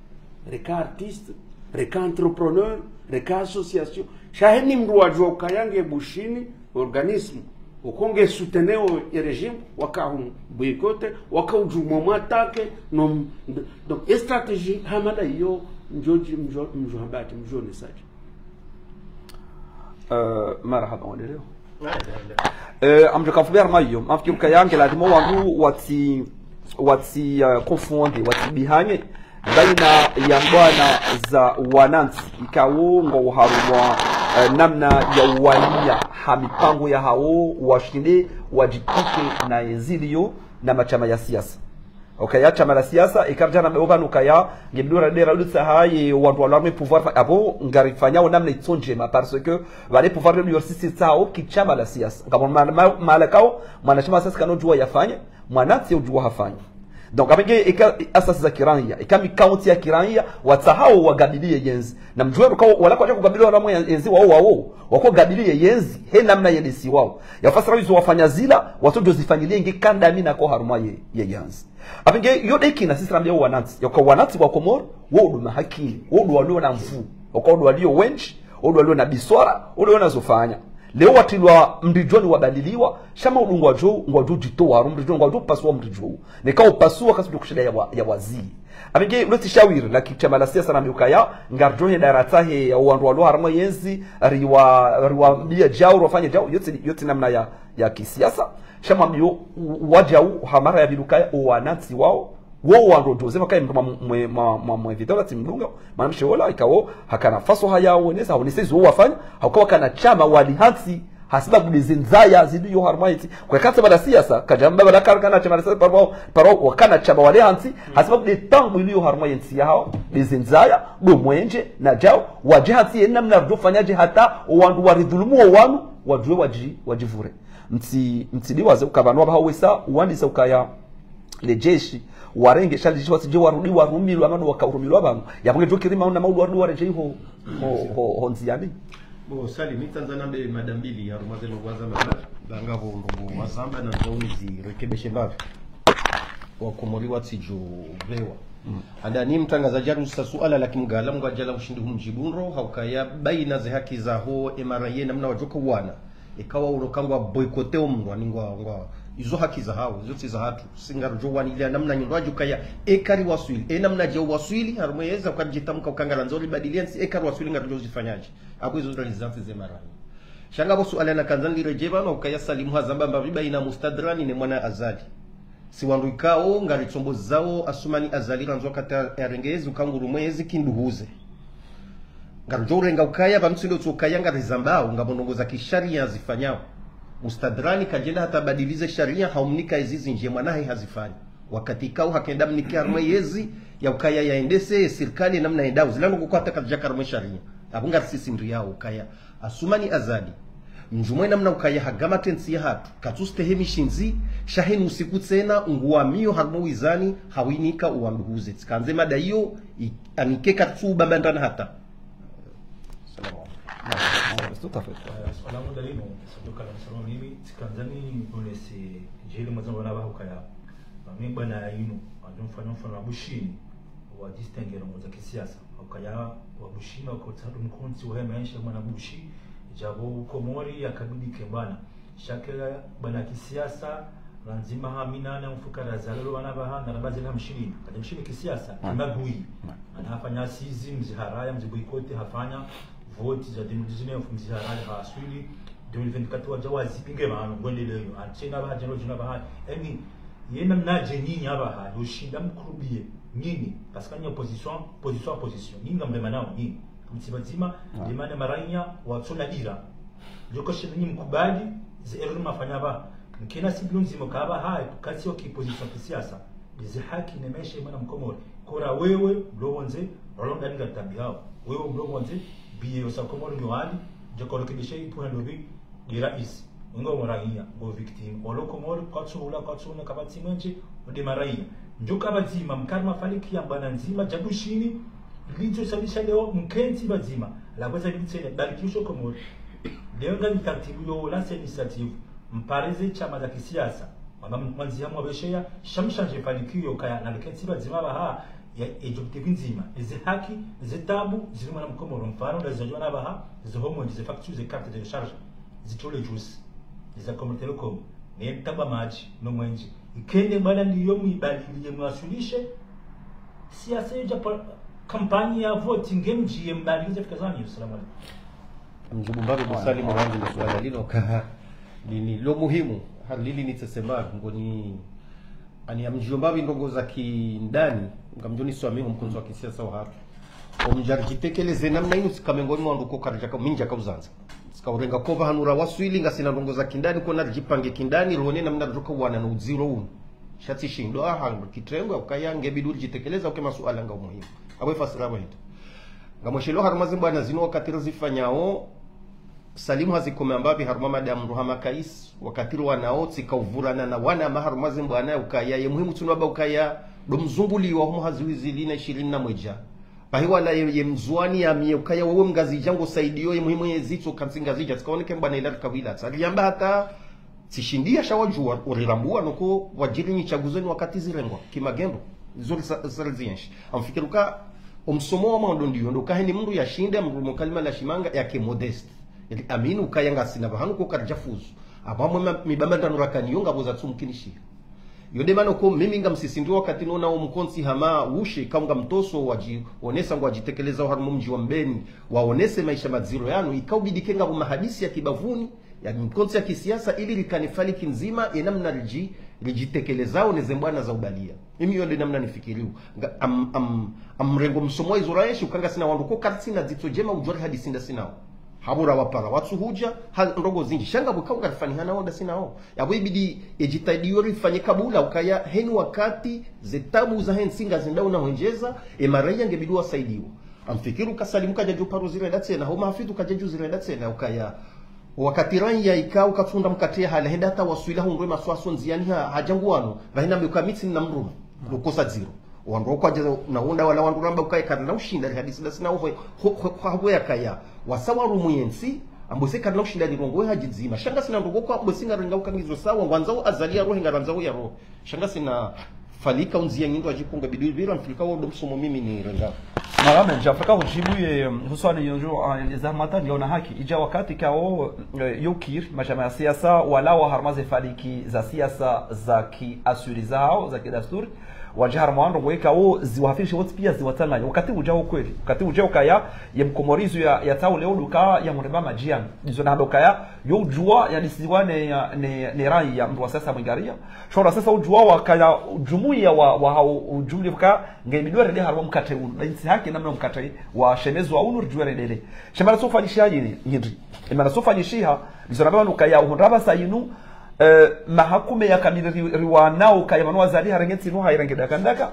Reka artiste, reka entrepreneur, reka association. Sha heni mndru wadjuwa ukaya nge Bushini, organisme, uko nge soutenir ye régime, wakahumboycotter, wakaudjumwa mwattaquer, no, donc, stratégie hama nda iyo, mdjo, mdjo, mdjo hamba ati, mdjo onesadje. Eh, marahaba, mwendeleo. Eh, amdjo kafubi harumwa iyo, mafikiri ukaya nge lazimu wandru watsi, watsi, eh, confondre, watsi bihanye, baina ya mbwana za wanantsi, ikao ngwao harumwa, eh, namna ya uwaniya ha mipango yahawo, washinde, wadjitike na yenziliyo na mashama ya siasa. Ukaya shama la siasa, ikaridja na mbewo pvanu ukaya, nge bidura dera udutsa haye, wandru walo harumwa pouvoir fa-, apvo, ngarifanyao namna itso ndjema, parce que, pvale pouvoir le dio sisi tsao, ki shama la siasa. Ngapvo ma-, ma-, mahala kao, mwanashama wa siasa kana udjuwa yafanye, mwanantsi udjuwa hafanye. Donc, apvo nge, ika, asasi za kiraiya, ika mikaunti ya kiraiya, watsahao wagabiliye yentsi. Na mdjuwe ukao, wala kwadja kugabiliwa harumwa yentsi wao wao, wako gabiliye yentsi, he namna yendesiwao. Ya fasira izo wafanya zila, watsodjo zifanyiliye nge kandami nako harumwa ye, ye yentsi. Apvo nge yo de kina sisi rambia wanantsi. Yauka wanantsi wa Komori, wo ndo mahakimi, wo ndo walio na nvu, wauka wo ndo walio wendji, wo ndo walio na biswara, wo ndo walio na zofanya. Leo watrilwa mridjoni wabaliliwa, shama udu ngwadjo, ngwadjo djitowa, haru mridjoni ngwadjo pasua mridjo. Neka upasua kasi ndo kushinda ya wa-, ya waziri. Apvo nge, lo tsi shawiri, la ki shama la siasa na miukaya, ngardjo he daratsa he ya wandru walo harumwa yentsi, riwa, riwa mbiya djau, riwafanye djau, yo tsi, yo tsi namna ya, ya kisiasa. Shama mbiyo, u-, wadjau, hamara ya pvili ukaya, o wanantsi wao, wo wandru djoze, makaye mndru mwa mwe, mwa, mwa, mwe vitala tsi mdunga, mwanamshe ola, ikao, hakana faso haya, wonesa, wonesa izo wafanya, hauka wakana shama wali hantsi, hasibabu de zendzaya, ziliyo harumwa yentsi. Kwa katsa bala siasa, kadjamba bala kar-, kana shama la siasa, paro, paro, wakana shama wali hantsi, hasibabu de taabu iliyo harumwa yentsi yahao, de zendzaya, do mwenje, na djau, wadje hantsi ye namna ridjo fanyaje hata, o wandru waridhulumu o wanu, wadjuwe wadji, wadjivure. Mtsi, mtsidiwaze uka pvanu wapvaha wesa, uwandisa ukaya le jeshi, warenge, sha le jeshi watsidje warudi warumilwa, mana waka urumilwa pvanu. Yapvo nge djo kiri mauna maudu warudi waredjei ho, ho, ho, ho ndziyani. Bo, Salim, mi tsandza nambe mada mbili, harumwa ze ndrongoo za mada, banga bo ndrongoo wazamba na zauni zirekebeshe mbapvi. Wakomori watsidjo pvewa. Handa ni mtrangazadji arusa suala la kimgala, mngu adjala ushindi humdjibu ndro, haukaya baina ze haki zaho, emara ye namna wadjoka wana. Ikawa uroka ngwa boycotter omndru, ani ngwa, ngwa, izo haki zahao, izo tsi zahatru. Sisi ngaridjo waniliya namna nyindro adjukaya, eka riwaswili. E namna dje uwaswili, harumwa yeza ukadjitamuka uka ngarandzo ribadiliye ntsi, eka riwaswili ngaridjo zifanyaje. Apvo izo zali zantsi ze mara. Sha ngapvo suala nakandza niliredjee pvanu ukaya Salimu hazamba mbapvi baina Mustadrani ne mwana Azali. Si wandru ikao, ngaritsombo zao, Asumani Azali randzo kata yarenge yezi uka ngurumwe yezi kinduhuze. Ngaridjo urenga ukaya, pvanu tsi ndo tsi ukaya ngarizambao, ngapvo ndrongoo za kisharia zifanyao. Mustadrani kadjenda hata badilize sharia, haumnika ezi zindji ye mwana hahe hazifanya. Wakati ikao hakenda mnike harumwa yezi, ya ukaya yaendese, sirikali namna yendao. Zila ndrongoo kwata kazidjaka harumwa sharia. Apvo ngarisisi ndriyao ukaya. Asumani Azali. Mdjumwe namna ukaya hagama tentsi yahatru. Katsustehi mishindzi, sha heni usiku tsena, nguwamiyo harumwa wizani, hawinika uwanduhuze. Tsikandze mada iyo, i-, anike katsu bambandana hata. Salamu alaikum. Tout à fait. Eh, salamu alaikum. Saduka na salamu mimi, tsikandza ni bonese, djeli mwazangu na bahu kaya. Mami bwana inu, adjo mfanya mfano wa Bushini, wa distinguer ndrongoo za kisiasa. Ukaya wa Bushini, wako tsadu mkontsi wa maesha mwana Bushi, djapvo Komori yakabidi kembana. Shake bwana kisiasa, landzima hamina na mfukara zalelo wana baha, na rabazi la mshini. Kati mshini kisiasa, kimagui. Ana hafanya sizi, mziharaya, mziboycott, hafanya, vote za deux mille dix-neuf, mziharaya, haswili, deux mille vingt-quatre wadja wazipinge pvanu, ngwendeleyo. Atsena baha, djeno djina baha. Eni, yena mnadje nyinyi abaha, ndo shinda mkurubiye. Nyinyi, parce que ni opposition, opposition, opposition. Nyinyi ngambe manao, nyinyi. Mtsi pvadzima, lemane marainya, watsona dira. Djoko shinda nyinyi mkubali, ze erreur mafanya ba. Mkena sibilu ndzima kaba hai, kukatsi yo ki opposition kisiasa. Zi haki ne maesha mwana Mkomori. Kora wewe, mlo pvondze, walo ndani ngatabi hao. Wewe mlo pvondze, biye osa Komori nyo hali, djoko rekebishe ipu hendo bi, ndi raisi. Ngo marainya, ngo victime. Olo Komori, kwatsu hula, kwatsu huna, kapvatsi mwenje, ode marainya. Ndjo kapvadzima, mkari mafariki ya bwana ndzima, dja Bushini, lidzo sabisha leo, mkentsi pvadzima. La kweza litsene, bali kisho Komori. Leo ngani tartibu yo, lance initiative, mpareze shama za kisiasa. Mwana mwandziha mwabesheya, shamshanje fanikiyo kaya na likentsi pvadzima baha, ya ejopteki ndzima. Eze haki, ze tabu, zili mwana Mkomori mfano, nda zidjona baha, ze homo, ze facture, ze carte de charge, zitole juice, ze Comores Telecom, ne tabu madji, no mwenje. Ikene bwana ndiyo mwibaliliye mwasulishe, siasa yo dja pa-, kampani ya vote, ngemdji ye mbalilize fikira zanyu. Salamu alaikum. Mdjibu mbapvi bo Salim, wangu ni suala lilo ka lini lo muhimu, hali lili ni tsesema, ngoni, ani ya mdjibu mbapvi ndrongoo za kindani, ngamdjo ni swamiho mkontsi wa kisiasa wahatru. Omdjari djitekeleze namna inu tsika mengoni mwa ndrongoo karidjaka, mi ndjaka uzandza. Tsika urenga kova hanu ra waswili, ngasina ndrongoo za kindani, kona ridjipange kindani, rone namna ridjoka wana no udziro unu. Sha tsishindwa, ha, kitrengo, ukaya ngebidi ridjitekeleza, uke masuala nga muhimu. Apvo ifasira apvo hindri. Ngamweshelo harumwa ze mbwana zinu wakati rizifanyao, Salimu hazikome amba pvi harumwa madamu Ruhama Kais, wakati riwanao, tsika uvurana na wana ama harumwa ze mbwana ukaya, ye muhimu tsunu amba ukaya, ndo mzunguliwa humo ha zihwi zili na ishirini na mwedja. Pahi wala ye, ye mzwani ya mie ukaya wewe mngazidja ngo saidiyo ye muhimu ye zitso kantsi ngazidja tsikaoneke mbwana ila rikawila. Tsariamba hata tsishindia sha wadjuwa urirambua noko wadjiri nyi tsaguzo ni wakati zirengwa kimagendo. Izo risa-, risa rizienshi. Amfikiri uka omsomo wa mwando ndiyo, ndo ukaya heni mndru yashinde, mndru mukalima la shimanga, yake modeste. Ili amini ukaya ngasina pvahanu ko karidjafuzu. Apvo amwe ma-, mibamba ndanu rakaniyo ngapvo zatsumkinishiha. Yo nde mana ko mimi ngamsisindi wakati nona omkontsi hama ushe, ka ngamtoso wadjionesa ngwadjitekelezao harumwa mdji wa Mbeni, waonese maesha madziro yanu, ikaubidi ke ngapvo mahadisi ya kibavuni, ya mkontsi ya kisiasa, ili rikane faliki ndzima, ye namna ridji-, ridjitekelezao ne ze mbwana za ubalia. Imi yo nde namna nifikiriyo. Nga-, am-, am-, amrengo msomo wa izo raenshi, uka ngasina wandru ko karitsina dzitso djema udjuwa rihadisi ndasinao. Hapvo rawapara watsuhudja, ha ndrongoo zindji. Sha ngapvo ka ungarifanihana wo ndasinao. Yapvo ibidi, e djitihadi yo rifanye kabula, ukaya heni wakati, ze tabu za hentsi ngazendao na hwendjeza, e maraya ngebidi wasaidiwa. Amfikiri uka Salimu kadjadjo paro zirenda tsena, ho mahafidhu kadjadjo zirenda tsena, ukaya. Wakati raya ika ukatsunda mkatre ya hala, henda hata waswila hundrwe maswaso ndziani ha, hadja nguwano, pvahina mbe uka mitsi na mrume, lukosa dziro. Wandru kwadja na wonda wala wandru ramba ukaya karina ushinda rihadisi ndasinao ho, ho, ho, ho, ho yakaya. Wasa warumu yentsi, ambo se karina ushinda rirongowe hadji ndzima. Sha ngasina ndrongoo kwa ambo singa renga uka ngizo sawa, ngwandzao Azali yarohe ngarandzao yarohe. Sha ngasina falika undzia ngindo adjipunga bidi pvira mfilika wo ndo msomo mimi nirenga. Marahaba, ndja Afrika hujibu ye, huswani yonjo, ah, za matani yaona haki. Idja wakati kao, eh, yo kiri, mashama ya siasa, wala wa harumwa ze faliki za siasa za kiaswili zao, za kidasturi, wadja harumwa wandru weka wo ziwahafirishe wontsi pia ziwatsanganya. Wakati udja wo kweli, wakati udja ukaya, ye mkomori izo ya, ya tsaule uduka, ya mureba madjiani. Izo na hamba ukaya, yo udjuwa, ya disiwa ne, ne, ne raya, mndru wa siasa mwingaria. Shora sasa udjuwa wakaya, jumuiya wa, wa hao, ujumli uka, nge midwere de harumwa mkatre unu. Na intsi haki namna mkatre wa shemezwa unu, ridjuwe redele. Shemana sofanyishiha yini, yindri. Emana sofanyishiha, izo ramba pvanu ukaya, uhundra pvasa inu, eh, mahakume ya kamili ri-, riwanao kaya manu Azali harenge ntsi inu hairenge daka ndaka.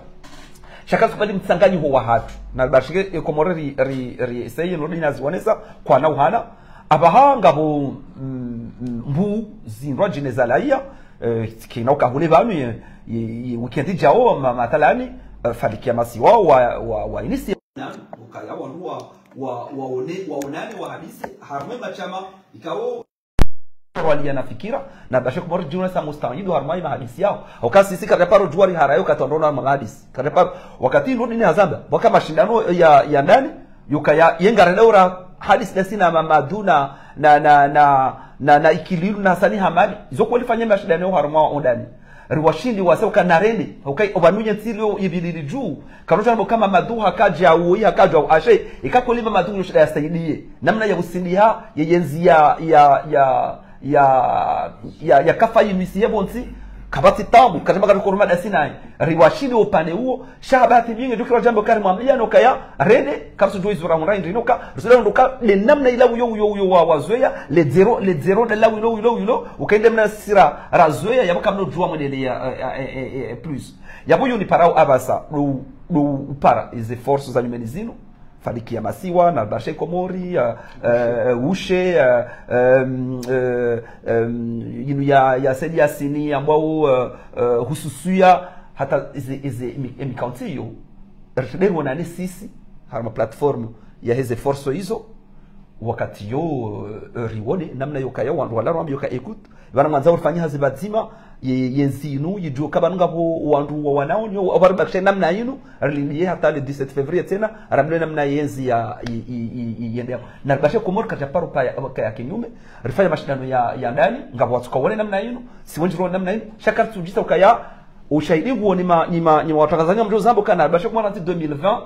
Sha ka tsukubali mtsanganyiho wa hatru. Na bashike e Komori ri, ri, ri, seye nodi nazionesa, kwana uhana. Apvaha ngapvo, mm, mm, mbu zindrwa djine za laya, eh, kina ukahule pvanu ye, ye, ye weekend idjao ma, mathalani, eh, faliki ya masiwa wa, wa, wa inisi. Na, ukaya wandru wa, wa, waone, waonane wahadisi, harumwa mashama, ikao. Waliya na fikira, na bashe Komori djuna sa mustahidu harumwa ye mahadisi yao. Uka sisi kareparo djuwa rihara yo katondona mahadisi. Kareparo, wakati inu dini hazamba, waka mashindano ya, ya ndani, yukaya, yenga renda ura hadisi ndasi na Mamadu na, na, na, na, na, na Ikililu na Sani Hamadi. Izo kweli fanye mashindano yo harumwa ondani. Riwashindi wase uka narende, uka obanunye ntsi lio ibilili dju. Karoja nabo kama Mamadu hakadja uyi, hakadja u ashe, ika kweli Mamadu nyo shida ya saidiye. Namna ya usindiha, ye yenzi ya, ya, ya, ya, ya, ya kafa yimisi ye bontsi, kapvatsi tabu, katima kari koruma dasi naye. Riwashindi upande uwo, sha bahati nyingi, dukira jambo kari mwambia no kaya, rende, kapsu djo izura mura indri no ka, risula ndo ka, le namna ila uyo, uyo, uyo wa, wazoeya, le zéro, le zéro, le la ulo, ulo, ulo, ukaende mna sira, razoeya, yabo kamno djuwa modele ya, eh, eh, eh, eh, eh, plus. Yabo yoni parao apvasa, do, do upara, ize force za nyumeni zinu, faliki ya masiwa, na bashe Komori, ya, eh, eh, ushe, ya, em, eh, em, inu ya, ya Said Yassine, ambao, eh, eh, hususuya, hata ize, ize, emi, emi county yo, rtederwa na ne sisi, harumwa plateforme ya heze force izo, wakati yo, eh, riwone, namna yo kaya wandru wala rwambi yo ka écoute, vana ngwandzao rifanye hazi pvadzima, ye, ye ntsi inu, yidjuwe ka pvanu ngapvo wandru wa wanao nyo, wa, wa ribakishe namna inu, rilindiye hata le dix-sept février tsena, ramle namna ye ntsi ya, i, i, i, i, yende. Na ribashe Komori kadja paro paya, kaya kinyume, rifanye mashindano ya, ya ndani, ngapvo watsuka wone namna inu, si wendji rone namna inu, sha kari tsudjisa ukaya, ushahidi nguo ni ma, ni ma, ni ma watrangazanya mdjo zambo kana, ribashe Komori ntsi deux mille vingt,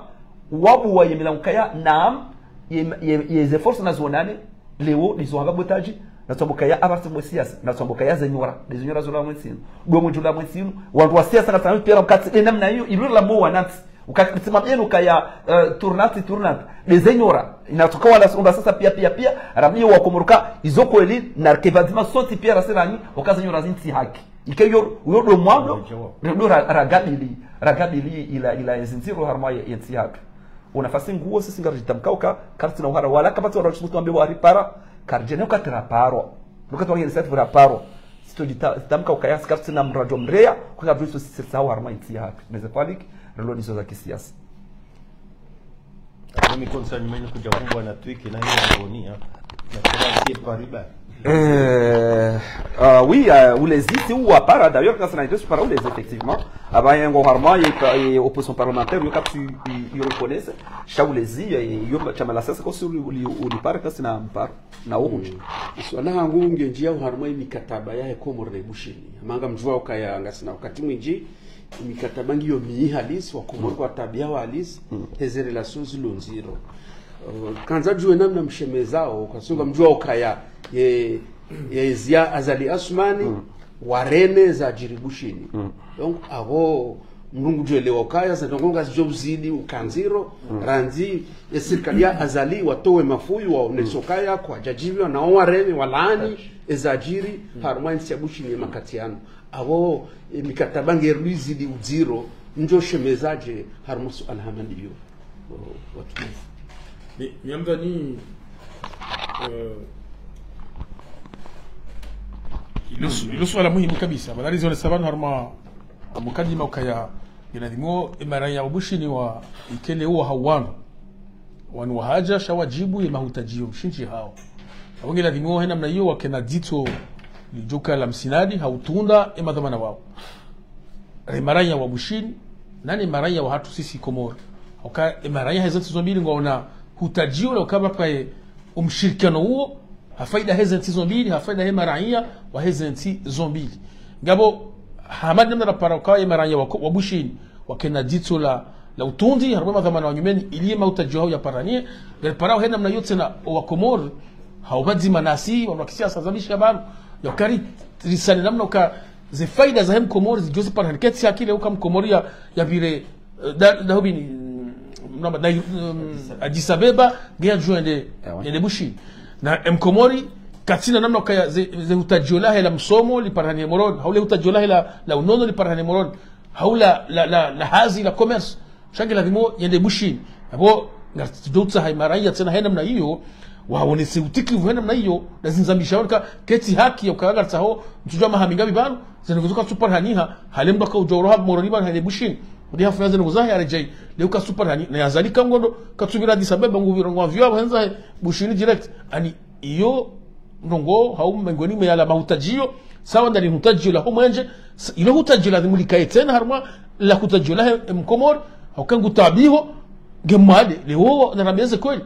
wabuwa ye milango kaya, naam, ye, ye, ye ze force na zionane, leo, ndizo hamba botaji, na tsombo kaya abarti mwe siasa, na tsombo kaya ze nyora, nde ze nyora zola mwe ntsinu. Ndo mwe djula mwe ntsinu, wandru wa siasa na tsanami pia mkati, nde namna iyo, ilo la mo wanantsi. Ukati mabeno kaya, eh, tournante, tournante, nde ze nyora. Inatsoka wala sumba sasa pia, pia, pia, rambi yo wa Komori ka, izo kweli, na rike pvadzima sontsi pia rasirani, uka ze nyora zintsi haki. Ike yo, yo ndo mwando, ndo ra-, ragabili, ragabili ila, ila ezi ndziro harumwa ye, ye ntsi yahatru. Wo nafasi nguwo sisi ngaridjitamkao uka, karitsina uhara wala kapvatsi wala tsubutu ambe wa ripara, karidjene uka tira paro. Luka twa initiative ra paro. Sito djita-, djitamka ukaya, si karitsina mradjo mreya, uka karidjo sisi sirisa harumwa ye ntsi yahatru. Neze faliki, rilo nizo za kisiasa. Mimi konsa nyuma inu kudja kumbwa na twiki na hiyo ngoni, ha. Na kila sie pariba. Eh, ah, oui, euh, ulezi si uwa para, d'ailleurs, quand c'est la idée, para ulezi, effectivement. Aba yengo harumwa, ye, ye opposition parlementaire, yo kapsu, yo reconnaisse. Sha ulezi, eh, yo shama la sasa, kosi uli, uli, uli para, kasi na mpara, na uhunji. Iswa na hangu ngendjia harumwa ye mikataba yahe Komori ne Bushini. Amanga mdjuwa ukaya ngasina wakati mwindji, mikataba ngiyo miyi halisi, wa Komori kwatabiha wa halisi, heze relations zilo ndziro. Uh, kandza djuwe namna mshemezao, kwa sunga mdjuwa ukaya, ye, ye zia Azali Assoumani, warene zadjiri Bushini. Donc, abo, mndru ngudjo elewa ukaya, ze ndrongoo ngazidjo uzidi uka ndziro, randzi, ye sirikali ya Azali, watowe mafuyu, waonese ukaya, kwadjadjibiwa, nao wareme, walaani, ezadjiri, harumwa ye ntsi ya Bushini ye makati yanu. Abo, e, mikataba ngerudi zidi udziro, ndjo shemezadje harumwa suala hama ndiyo. O, watukufu. Mi, mi ngamdhani, eh, ilo su-, ilo suala muhimu kabisa. Bana rizionesa pvanu harumwa mukadima ukaya, ngiladhimu, e, maraya wa Bushini wa ikele uwa hawanu. Wanu wahadja, sha wadjibu ye mahutadjio mshindzi hawo. Abo ngiladhimu he namna iyo wakena dzitso lidjoka la msinadi, ha utunda e madhwamana wawo. Re maraya wa Bushini, nane maraya wahatru sisi Komori. Uka e maraya heze ntsi zo mbili ngwaona hutadjio la uka pvapvaye umshirikiano uwo, ha faida heze ntsi zo mbili, ha faida he maraya wa heze ntsi zo mbili. Ngapvo, hama namna rapara uka e maraya wa ko-, wa Bushini, wakena dzitso la, la utundi, harumwa madhwamana wa nyumeni, ili ye mahutadjio hawo yaparanihe, ngariparao he namna iyo tsena owa Komori, hau pvadzima nasi, wanu wa kisiasa zamisha pvanu, ya ukari risane namna uka ze faida zahe Mkomori, zidjo ziparanihe ketsi haki le uka Mkomori ya, yapvire, eh, da, da hubini, mm, mnamba, da, mm, Addis Abeba, ngeya djo yende, yende Bushini. Na, e, Mkomori, katsina namna uka ya ze, ze hutadjio lahe la msomo, liparanihe Moroni, hau le hutadjio lahe la, la unono, liparanihe Moroni. Hau la, la, la, la hazi, la commerce. Sha ngiladhimu yende Bushini. Abo, ngatsidjo utsaha e maraya tsena he namna iyo, waonese utikilivu he namna iyo, na zindzamisha wanu ka, ketsi haki ya uka ngaritsaho, ntsudjuwa maha mingapvi pvanu, ze ndrongoo zo katsuparaniha, hale mndru aka udjo uroha Moroni pvanu hende Bushini. Udi hafanya ze ndrongoo zahe yaredjei, le uka katsuparani, na ye Azali ka ngondo, katsupvira Addis Abeba ngupvira ngwavyo abo hendza he, Bushini direct. Ani, iyo ndrongoo hau mengoni mwa yala mahutadjio, sawa ndani hutadjio la ho mwenje, s-, ilo hutadjio ladhimu likaye tsena harumwa la hutadjio lahe, e, Mkomori, hauka ngutabiho, nge mwade, leo na rameze kweli.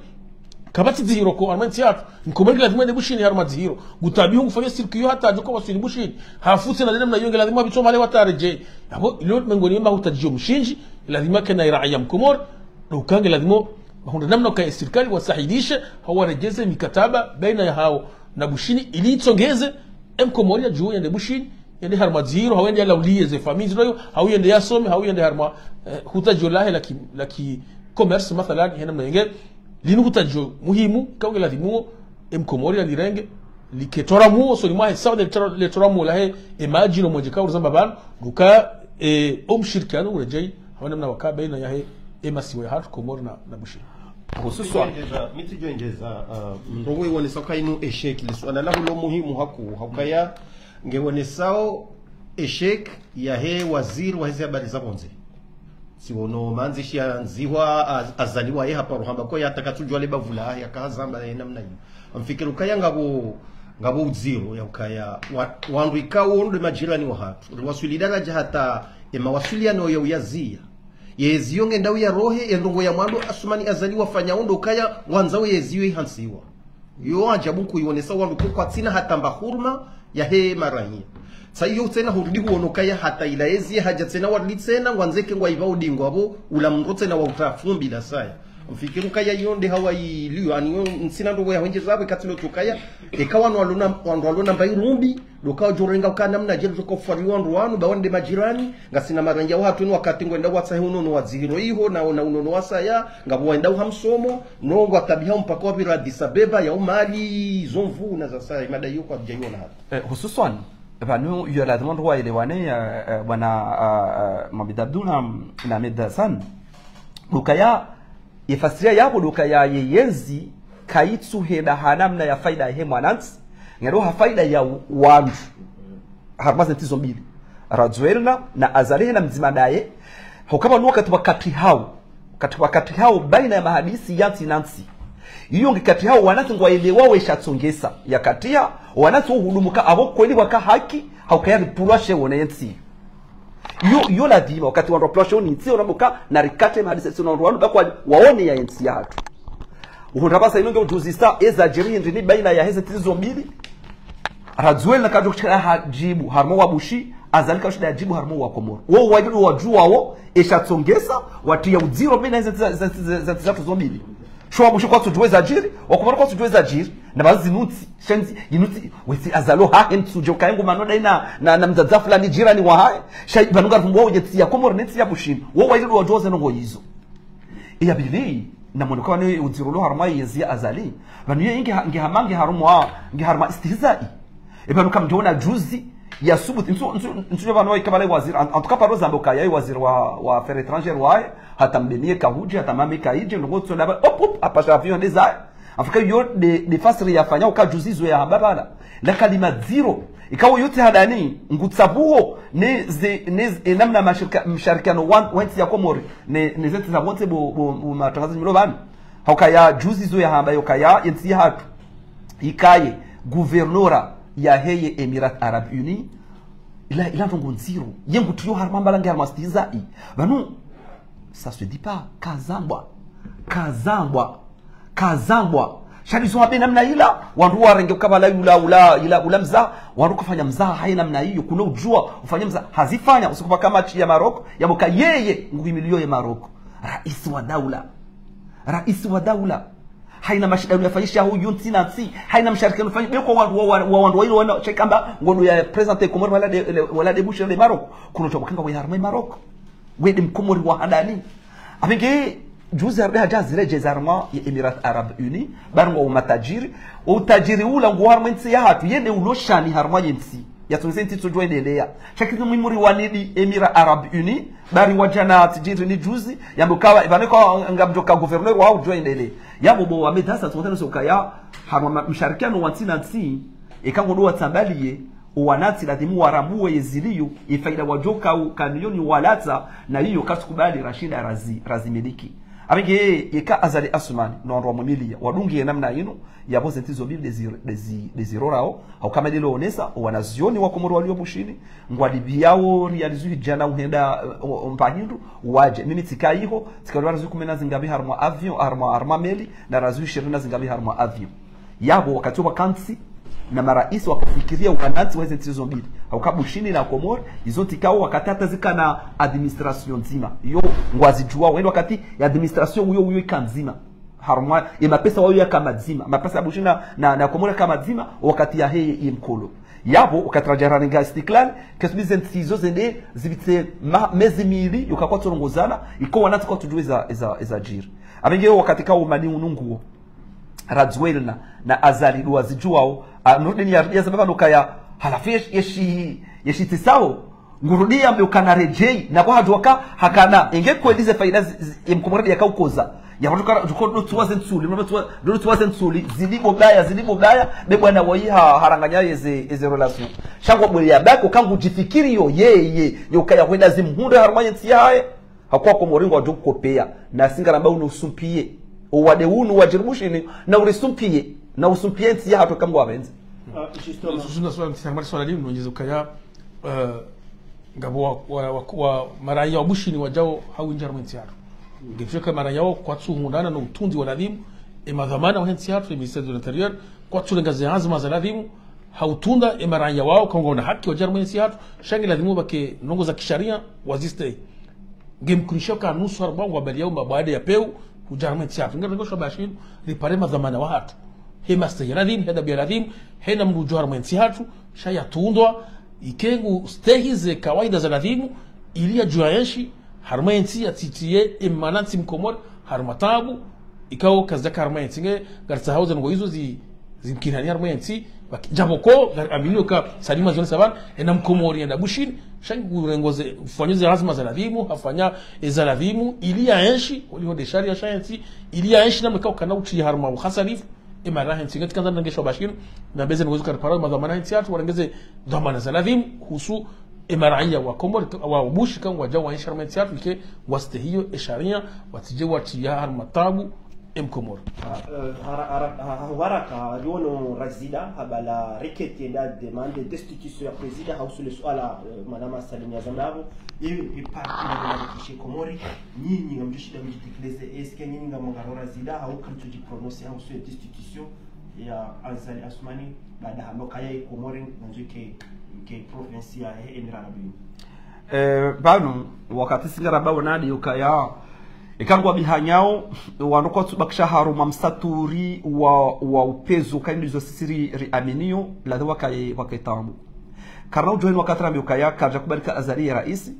Kapvatsi dzihiro ko harumwa ntsi yahatru. Mkomori ladhimu yende Bushini harumwa dzihiro. Ngutabiho ngufanya sirki yo hata adjo ko waswili Bushini. Hafutse na le namna iyo ngiladhimu apvitso male wataredjei. Abo, ilo mengoni mwa mahutadjio mshindzi, ladhimu kena iraya Mkomori, ndo uka ngiladhimu, wahundre namna uka ye sirikali wasahilishe, hau waredjeze mikataba, baina yahawo na Bushini, ili itsongeze, e Mkomori yadjuwe yende Bushini, yende harumwa dzihiro, hau yende yalauliye ze famille zilo yo, hau yende yasome, hau yende harumwa, eh, hutadjio lahe la ki, la ki commerce, mathalan, he namna yenge, linu hutadjio muhimu, ka ngiladhimu, e Mkomori yalirenge, like toramuo, usoni mwahe, sawa ne le tora-, le toramuo lahe, e madji no mwenje ka urizamba pvanu, ndo uka, e, o mshirikiano uredjei, hau namna waka baina yahe, e masiwa yahatru Komori na, na Bushini. Hususwa. Mi tsidjo endjeza, mi tsidjo endjeza, ah, ndrongoo iwonesa uka inu échec, le suala laho lo muhimu hakuu, ha ukaya, ngewonesao échec yahe waziri wa heze habari za pvondze. Siwono mandzishi yandzihwa, az-, azaliwa ye haparo hamba ko yataka tsudjuwa le bavu lahe, yaka hazamba ye namna iyo. Ngamfikiri ukaya ngapvo, ngapvo udziro ya ukaya, wa-, wandru ikao ndo majirani wahatru. Riwaswili daradja hata e mawasiliano ya uyaziya. Yezi yo ngenda uyarohe, ye ndrongoo ya mwando Assoumani Azali wafanya ndo ukaya, ngwandzao yezi yo ihantsiwa. Yo ajabu kuionesa wandru ko kwatsina hata mba huruma yahe maraya. Sa iyo tsena hurudi huono ukaya hata ila yezi ye hadja tsena warudi tsena, ngwandzeke ngwaipva udingo abo, ula mndru tsena wa utafumbi la saya. Ngamfikiri ukaya iyo nde hawa iliyo, ani yo ntsina ndrongoo ya hwendjeza apvo, eka tsi no tsukaya, eka wanu walona, wandru walona mba irumbi, ndo uka udjo renga uka namnadje ndo uka ufwari wandru wanu, ba wanu nde majirani, ngasina maraya wahatru inu wakati ngwenda watsahe unono wa dzihiro iho, na, na unono wa saya, ngapvo wenda uha msomo, no ngwatabiha mpaka wapvira Addis Abeba, ya umali, zo mvu na za saya, imada iyo kwadjaiona hata. Eh, hususwan, Pvanu yo lazima ndo waelewane, eh, eh, bwana, ah, ah, Mohamed Abdou na, na Ahmed Hassan. Ndo ukaya, ye fasiriya yapvo ndo ukaya ye yentsi kayitsuhenda ha namna ya faida yahe mwanantsi, ngendo ha faida ya wandru. Harumwa ze ntsi zo mbili. Rajoelina na Azali hena mdzima ndaye. Hauka pvanu wakati wakati hawo. Wakati wakati hawo baina ya mahadisi ya ntsi na ntsi. Iyo nge wakati hawo wanantsi ngwaelewao esha tsongesa. Ya wakati ya, wanantsi wo hudumuka apvo kweli waka haki, hauka ya ripvulwa she wone yentsi. Iyo, iyo lazima, wakati wandru wapvulwa she wone yentsi, wona mbuka, na rikate mahadisi, sio na wandru wanu, bakwa waone ya yentsi yahatru. Uhundra pvasa inu nge udjuzisa, eza djiri hindri ni baina ya heze ntsi zo mbili. Rajoelina kadjo kushika hadjibu harumwa wa Bushi, Azali kadjo kushika hadjibu harumwa wa Komori. Wo wayidu wadjuwao, esha tsongesa, watriya udziro baina heze ntsi za, za, za, za, za ntsi zatru zo mbili. Sho wa Bushi kwatsudjuwa eza djiri, wa Komori kwatsudjuwa eza djiri, na bazi inu ntsi, sha ntsi, inu ntsi, wetsi Azali hahe ntsu djo kayengu manoda ina, na, na mdzadze fulani jirani wahahe, sha, pvanu ngari pvumbuwa uye ntsi ya Komori, ne ntsi ya Bushini, wo wayidu wadjuwa ze ndrongo izo. Iya pvili, na mwoneka wani udziro ulo harumwa yezi ya Azali. Pvanu ye nge ha-, nge hama nge harumwa, nge harumwa istihzai. E pvanu kamdjona juzi, ya subuti, ntsu, ntsu, ntsu pvanu wa ikabala waziri, en, en tout cas paro zambo kaya waziri wa, wa affaires étrangères waye, hata mbeni ye kahudji, hata mame kayidje, ndrongo tso ndaba, hop, hop, hapasha avion nde zaye. Afrika yo nde, nde fasiri yafanya uka juzi zo yahamba pvala. La kalima dziro. Ikao yotsi handani, ngutsabuo, ne ze, ne ze, e namna mashirika, msharikiano wa, wa ntsi ya Komori, ne, ne ze ntsi za pvontsi bo, bo, bo matangazo milo pvanu. Haukaya juzi zo yahamba yokaya, ye ntsi yahatru. Ikaye, guvernora yahe ye Emirats Arabes Unis, ila, ila ndrongo ndziro. Ye ngutriyo harumwa mbala nge harumwa istihzai. Pvanu, ça se dit pas, kazambwa. Kazambwa. Kazambwa. Sha ndizo habe namna ila, wandru warenge ukabala ula, ula, ila, ula mzaha, wandru kufanya mzaha, hayi namna iyo, kuna udjuwa, ufanya mzaha, hazifanya, usiku paka match ya Maroc, ya mbuka yeye, nguhimiliyo ye Maroc. Raisi wa daula. Raisi wa daula. Hayina mashindano yafanyisha hu yu ntsi na ntsi. Hayina msharikiano yafanyisha. Beko wandru wa, wa, wa, wandru wa ilo wana, shekamba, ngondo ya présenter Komori wala nde, le, wala nde Bushi nde Maroc. Kuno chwa kanga wa harumwa Maroc. Wende mkomori wa handani. Apvenge, juzi harudi hadja ziredjeza harumwa ye Emirats Arabes Unis, bari ngwa umatajiri. Utajiri ula ngu harumwa ntsi yahatru, yende ulo shani harumwa ye ntsi. Yatsongeze ntsi tsodjo endelea. Sha kizi mwimuri wanidi Emirats Arabes Unis, bari wadjana tijiri ni juzi, yambo kawa, ivane kwa ngamdjoka gouverneur wa udjo endelea. Yambo bo wa medasa, tsongeze sokaya, harumwa ma-, msharikiano wa ntsi na ntsi, eka ngondo watsambaliye, owanantsi ladhimu warambuwe yeziliyo, ifaida wadjoka u-, kamiyoni walatsa, na iyo katsukubali rashinda razi-, razimiliki. Apvenge yeka Azali Assoumani, no wandru wa mwimiliya, wadungiye namna inu, yapvo ze ntsi zo mbili ndezi-, ndezi-, ndezirorao, hauka mali ilo onesa, owanazioni wa Komori walio Bushini, ngwalipviyao riali zihwi djana uhenda, eh, o-, o mpahindru, wadje. Mimi tsika iho, tsika riali zihwi kume na zingapvi harumwa avion, harumwa, harumwa meli, na riali zihwi shirini na zingapvi harumwa avion. Yapvo wakati wakantsi, na maraisi wakafikiriya wanantsi weze ntsi zo mbili. Hauka Bushini na Komori, izo ntsi ikao wakati hata zikana administration ndzima. Yo, ngwazidjuwa, wende wakati ya administration uyo, uyo ika ndzima. Harumwa, ye mapesa wayo yaka madzima. Mapesa ya Bushini na, na, na Komori yaka madzima, wakati yahe ye mkolo. Yapvo, wakati radja rarenga istiklal, kesubize ntsi izo zende, zipvitse ma-, mezi mili, yoka kwatsorongozana, ikao wanantsi kwatsudjuwa eza, eza, eza djiri. Apvenge yo wakati kao mani ununguo. Rajoelina, na Azali ndo wazidjuwao, a, nurudi ni ya, ya sababu nukaya, halafu yeshi, yeshi, yeshi tsisao, ngurudi yambe ukana redjei, na kwa hadjuwa ka, hakana, enge kweli ze faida zi-, zi-, ye mkomori yaka ukoza. Ya watu kara, tuko ndo tsuwa ze ntsuli, ndo tsuwa, ndo tsuwa ze ntsuli, zilibo baya, zilibo baya, be bwana wayi ha, haranganya yeze, yeze relation. Sha ngo bwele ya bako, kangu djifikiriyo, ye, ye, yokaya hwenda zimhundre harumwa ye ntsi yahaye. Hakuwa Komori ngwadjo kukopeya, na singa ramba unu usumpiye. Owade unu wadjiri Bushini, na urisumpiye, na usumpiye ntsi yahatru kamwe wapvendze. Ah, justement. Suna swala, mtisa, mara swala linu, nonyeze ukaya, eh, ngapvo wa, wa, wa, wa, maraya wa Bushini wadjao hawindji harumwa ntsi yahatru. Ngefiyo ka maraya wao kwatsuhundrana no utunzi wa ladhimu, e madhwamana wahe ntsi yahatru, e ministère de l'Intérieur, kwatsurenga ze anzima za ladhimu, hautunda e maraya wao, kangona haki wadje harumwa ntsi yahatru, sha nge ladhimu bake ndrongo za kisharia, wazistehi. Ngemkunisha ka nusu harumwa ngwabaliya umba baada ya peu, hudja harumwa ntsi yahatru. Nge rengo shaba shinu, ripare madhwamana wahatru. He mastehi ya ladhimu, he dabiya ladhimu, he na mndru udjo harumwa ntsi yahatru, sha yatundwa, ike ngustehi ze kawaida za ladhimu, ili yadjuwa yenshi, harumwa ntsi yatsitiye, emwanantsi mkomori, harumwa tabu, ikao kazidjaka harumwa ntsi nge, ngaritsaho ze ndrongo izo zi, zimkinani harumwa ntsi, Baki, djapvo ko, ngari aminio ka Salim Azali Saban, ena Mkomori, ena Bushini, sha ngurengo ze, ufanya ze anzma za ladhimu, hafanya eza ladhimu, ili yaenshi, oliho nde sharia sha entsi, ili yaenshi namna ka ukana utriya harumwa uhasalifu, emara hentsi, ngati kandza nangesho Bashir, na beze ngozi karipara, madhwamana hentsi yatru, warenge ze dhwamana za ladhimu, husu emara ya wa Komori, wa Bushi, ka ngwadja waenshi harumwa entsi yatru, ike wastehiyo esharia, watsidje watriya harumwa tabu, emkomori. Eh, hara-, hara-, ha-, ha-, haraka, riono Razida, habala requête ya demande destitution ya président, hausu le suala, eh, madame Salim Azali Saban, ye, ye parti na kishe Komori, nyinyi ngamdjoshinda mdjitekeleze, est-ce que nyinyi ngamwangaro Razida, hau kamtsudjiprononcer, hausu ye destitution ya Azali Assoumani, baada hamba kaya ye Komori, nandzo ke, ke province ya, eh, Emirats Arabes Unis. Eh, pvanu, wakati singaramba wonadi ukaya, ikangwa bihanyao, wanu kwatsu bakisha harumwa msaturi wa, wa upezo, kayindizo sisi ri, ri aminio, ladhi wakaye, wakaye tabu. Karina udjo heni wakati rambi ukaya, karadja kubali ka Azali ye raisi,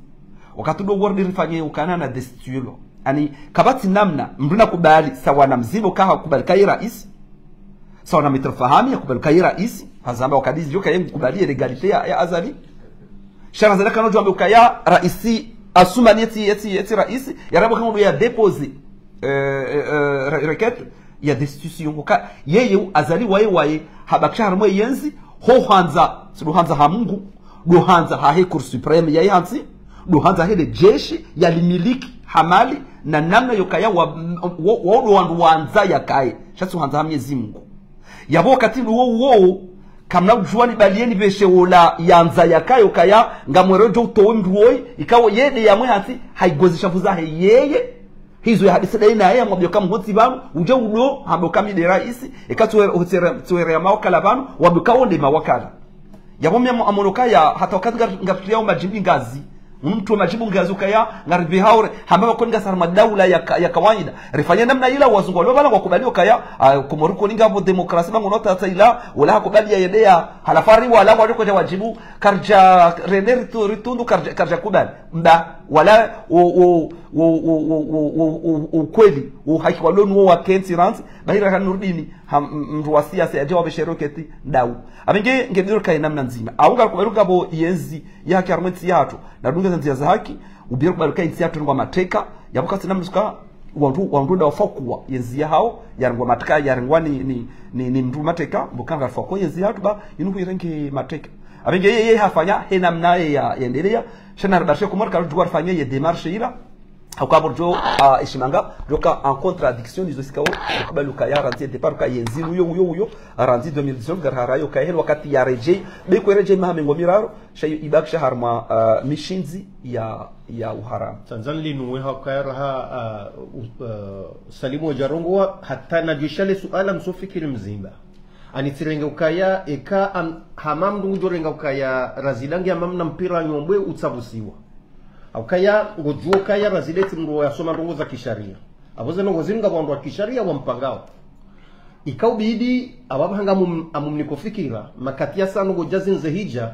wakati ndo wordi rifanye ukana na destitution. Ani, kapvatsi namna, mndru na kubali, sawa na Mzimba uka hakubali ka ye raisi, sawa na Maître Fahami, hakubali ka ye raisi, hazamba wakati zidjo ka ye ngukubali ye légalité ya, ya Azali. Sha Azali kana udjo amba ukaya raisi Assoumani yetsi, yetsi, yetsi raisi, yaramba kana udjo ya déposer, eh, eh, eh, re-, requête ya destitution. Ka, yeye u Azali waye waye, habakisha harumwa yentsi, ho handza, tsi ndo handza ha Mungu, ndo handza hahe Cour suprême yayi hantsi, ndo handza hele jeshi yalimiliki ha mali, na namna yokaya wa, wa, wa ndo wandru wandza yakaye. Sha tsi handza ha Mwenyezi Mungu. Yapvo wakati ndo wo, wo, kamna udjuwa ni bali yeni beshe wola yandza yakaye ukaya, ngamwere djo utowe mndru woyi, ikawo yende yamwe hantsi, hayigozi shavu zahe yeye, hizo ya hadisi dayi naye, yamwambia ka mhotsi pvanu, udje udo, hamba ka mi nde raisi, eka tsuwere, tsuwere, tsuwere ya mawakala pvanu, wambe ka wo nde mawakala. Yapvo mi amo-, amono kaya, hata wakati ngar-, ngaripviriya wo madjimbi ngazi. Mndru wo madjimbi ngazi ukaya, ngaripvi haure, hamba pvakoni ngasi harumwa daula ya ka-, ya kawaida. Rifanye namna ila wazungu walo pvala wakubali ukaya, ah, Komori koni ngapvo demokrasi, pvangu no tata ila, wala hakubali ya yende ya, halafu ari wala wali kwadja wadjibu, karadja rende ritu-, ritundu, karadja, karadja kubali. Mba, wala, o, o, ukweli, o haki walo nuwo wa kentsi randzi, bahira ka Nurdini, ha, m-, mndru wa siasa yadje wapveshe roketi, ndau. Apvenge, nge biro kayi namna ndzima. Au ngari kubali ukapvo yentsi ya haki harumwa entsi yatru, na dunga za ndzia za haki, ubiro kubali ka entsi yatru ngwa mateka, yapvo kasi namna suka, wandru, wandru nda wafakuwa, yentsi yahao, yarengwa mateka, yarengwa ni, ni, ni, ni mndru mateka, mbuka ngari fakuwa yentsi yatru ba, inu huirenge mateka. Apvenge ye, ye hafanya, he namna ye ya, yendelea, sha na ribarishe Komori, karudjuwa rifanye ye démarche ila, hauka pvo djo, ah, ishimanga, djo ka en contradiction, nizo sikao, kubali ukaya randzi ye départ, ka yentsi, uyo, uyo, uyo, randzi deux mille dix-neuf, ngari harayo, ka heli wakati ya redjei, be kwe redjei maha mengo miraru, sha ibakisha harumwa, ah, mishindzi ya, ya uharamu. Tanzania linu we hakaya raha, ah, u-, ah, Salimu wadjarongowa, hata nadjusha le suala msofikiri Mzimba. Ani tsirenge ukaya, eka am-, hama mndru ngudjorenga ukaya Razida nge hama mna mpira nyombwe utsavusiwa. Ukaya, ngodjuwa ukaya Razida tsi mndru yasoma ndrongo za kisharia. Apvo ze ndrongo zinu ngapvo wandru wa kisharia wampangao. Ika ubidi, apvapvo hanga mum-, amumniko fikira, makati ya sanu ngodja zindze hidja,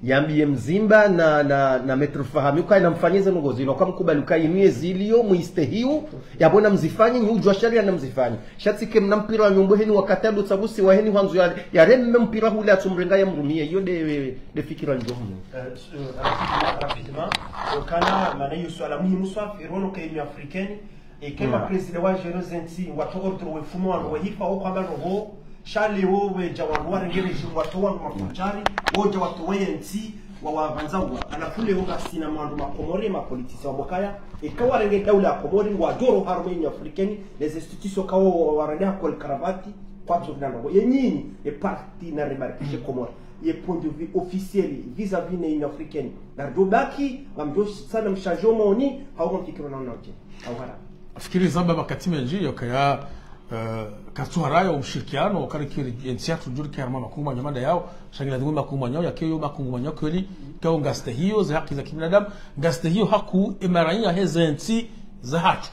yambiye Mzimba na, na, na Maître Fahami, ukaya namfanye ze ndrongo zinu, uka mkubali ukaya inu ye ziliyo, muistehiyo, yapvo namzifanye, nyi udjuwa sharia namzifanye. Sha tsi ke mna mpira nyombwe heni wakati ado tsavusiwa heni hwandzo ya, yareme mpira hule atsumrenga yamrumiye, iyo nde, nde fikira ndjo mno. Eh, s-, eh, rapidement, rapidement, eh, kana mana iyo suala muhimu swafi, irono ka Union Africaine, eke ma président wa gérer zentsi, wato ordre we mfumo wandru we hifa, wo kwamba roho, sha leo wedja wandru warenge régime, wato wandru mafujari, wodja wato wentsi, wa, wapvandza wa. Halafu leo ngasina wandru makomori, mapoliticiens wa bokaya, eka warenge daula ya Komori, ngwadjoro harumwa Union Africaine, les institutions kawo wa, warende ha col cravate, kwatsu kina ndrongo. Ye nyinyi, ye parti na remarquishe Komori. Ye point de vue officiel, vis-à-vis ne Union Africaine. Ngardo baki, ngamdjo sana mshandjo maoni, hau ngamfikiri na unaje. Au hara. Fikiri zamba makati mendji, yokaya, eh, katsuhara ya umshirikiano, wakati kiri, entsi yatru djuri kaya harumwa makungumanyo manda yao, sha ngi lazimu makungumanyo, yake yo makungumanyo kweli, kao ngastehiyo, ze haki za kibinadamu, ngastehiyo haku, emaranya he zentsi za hatru.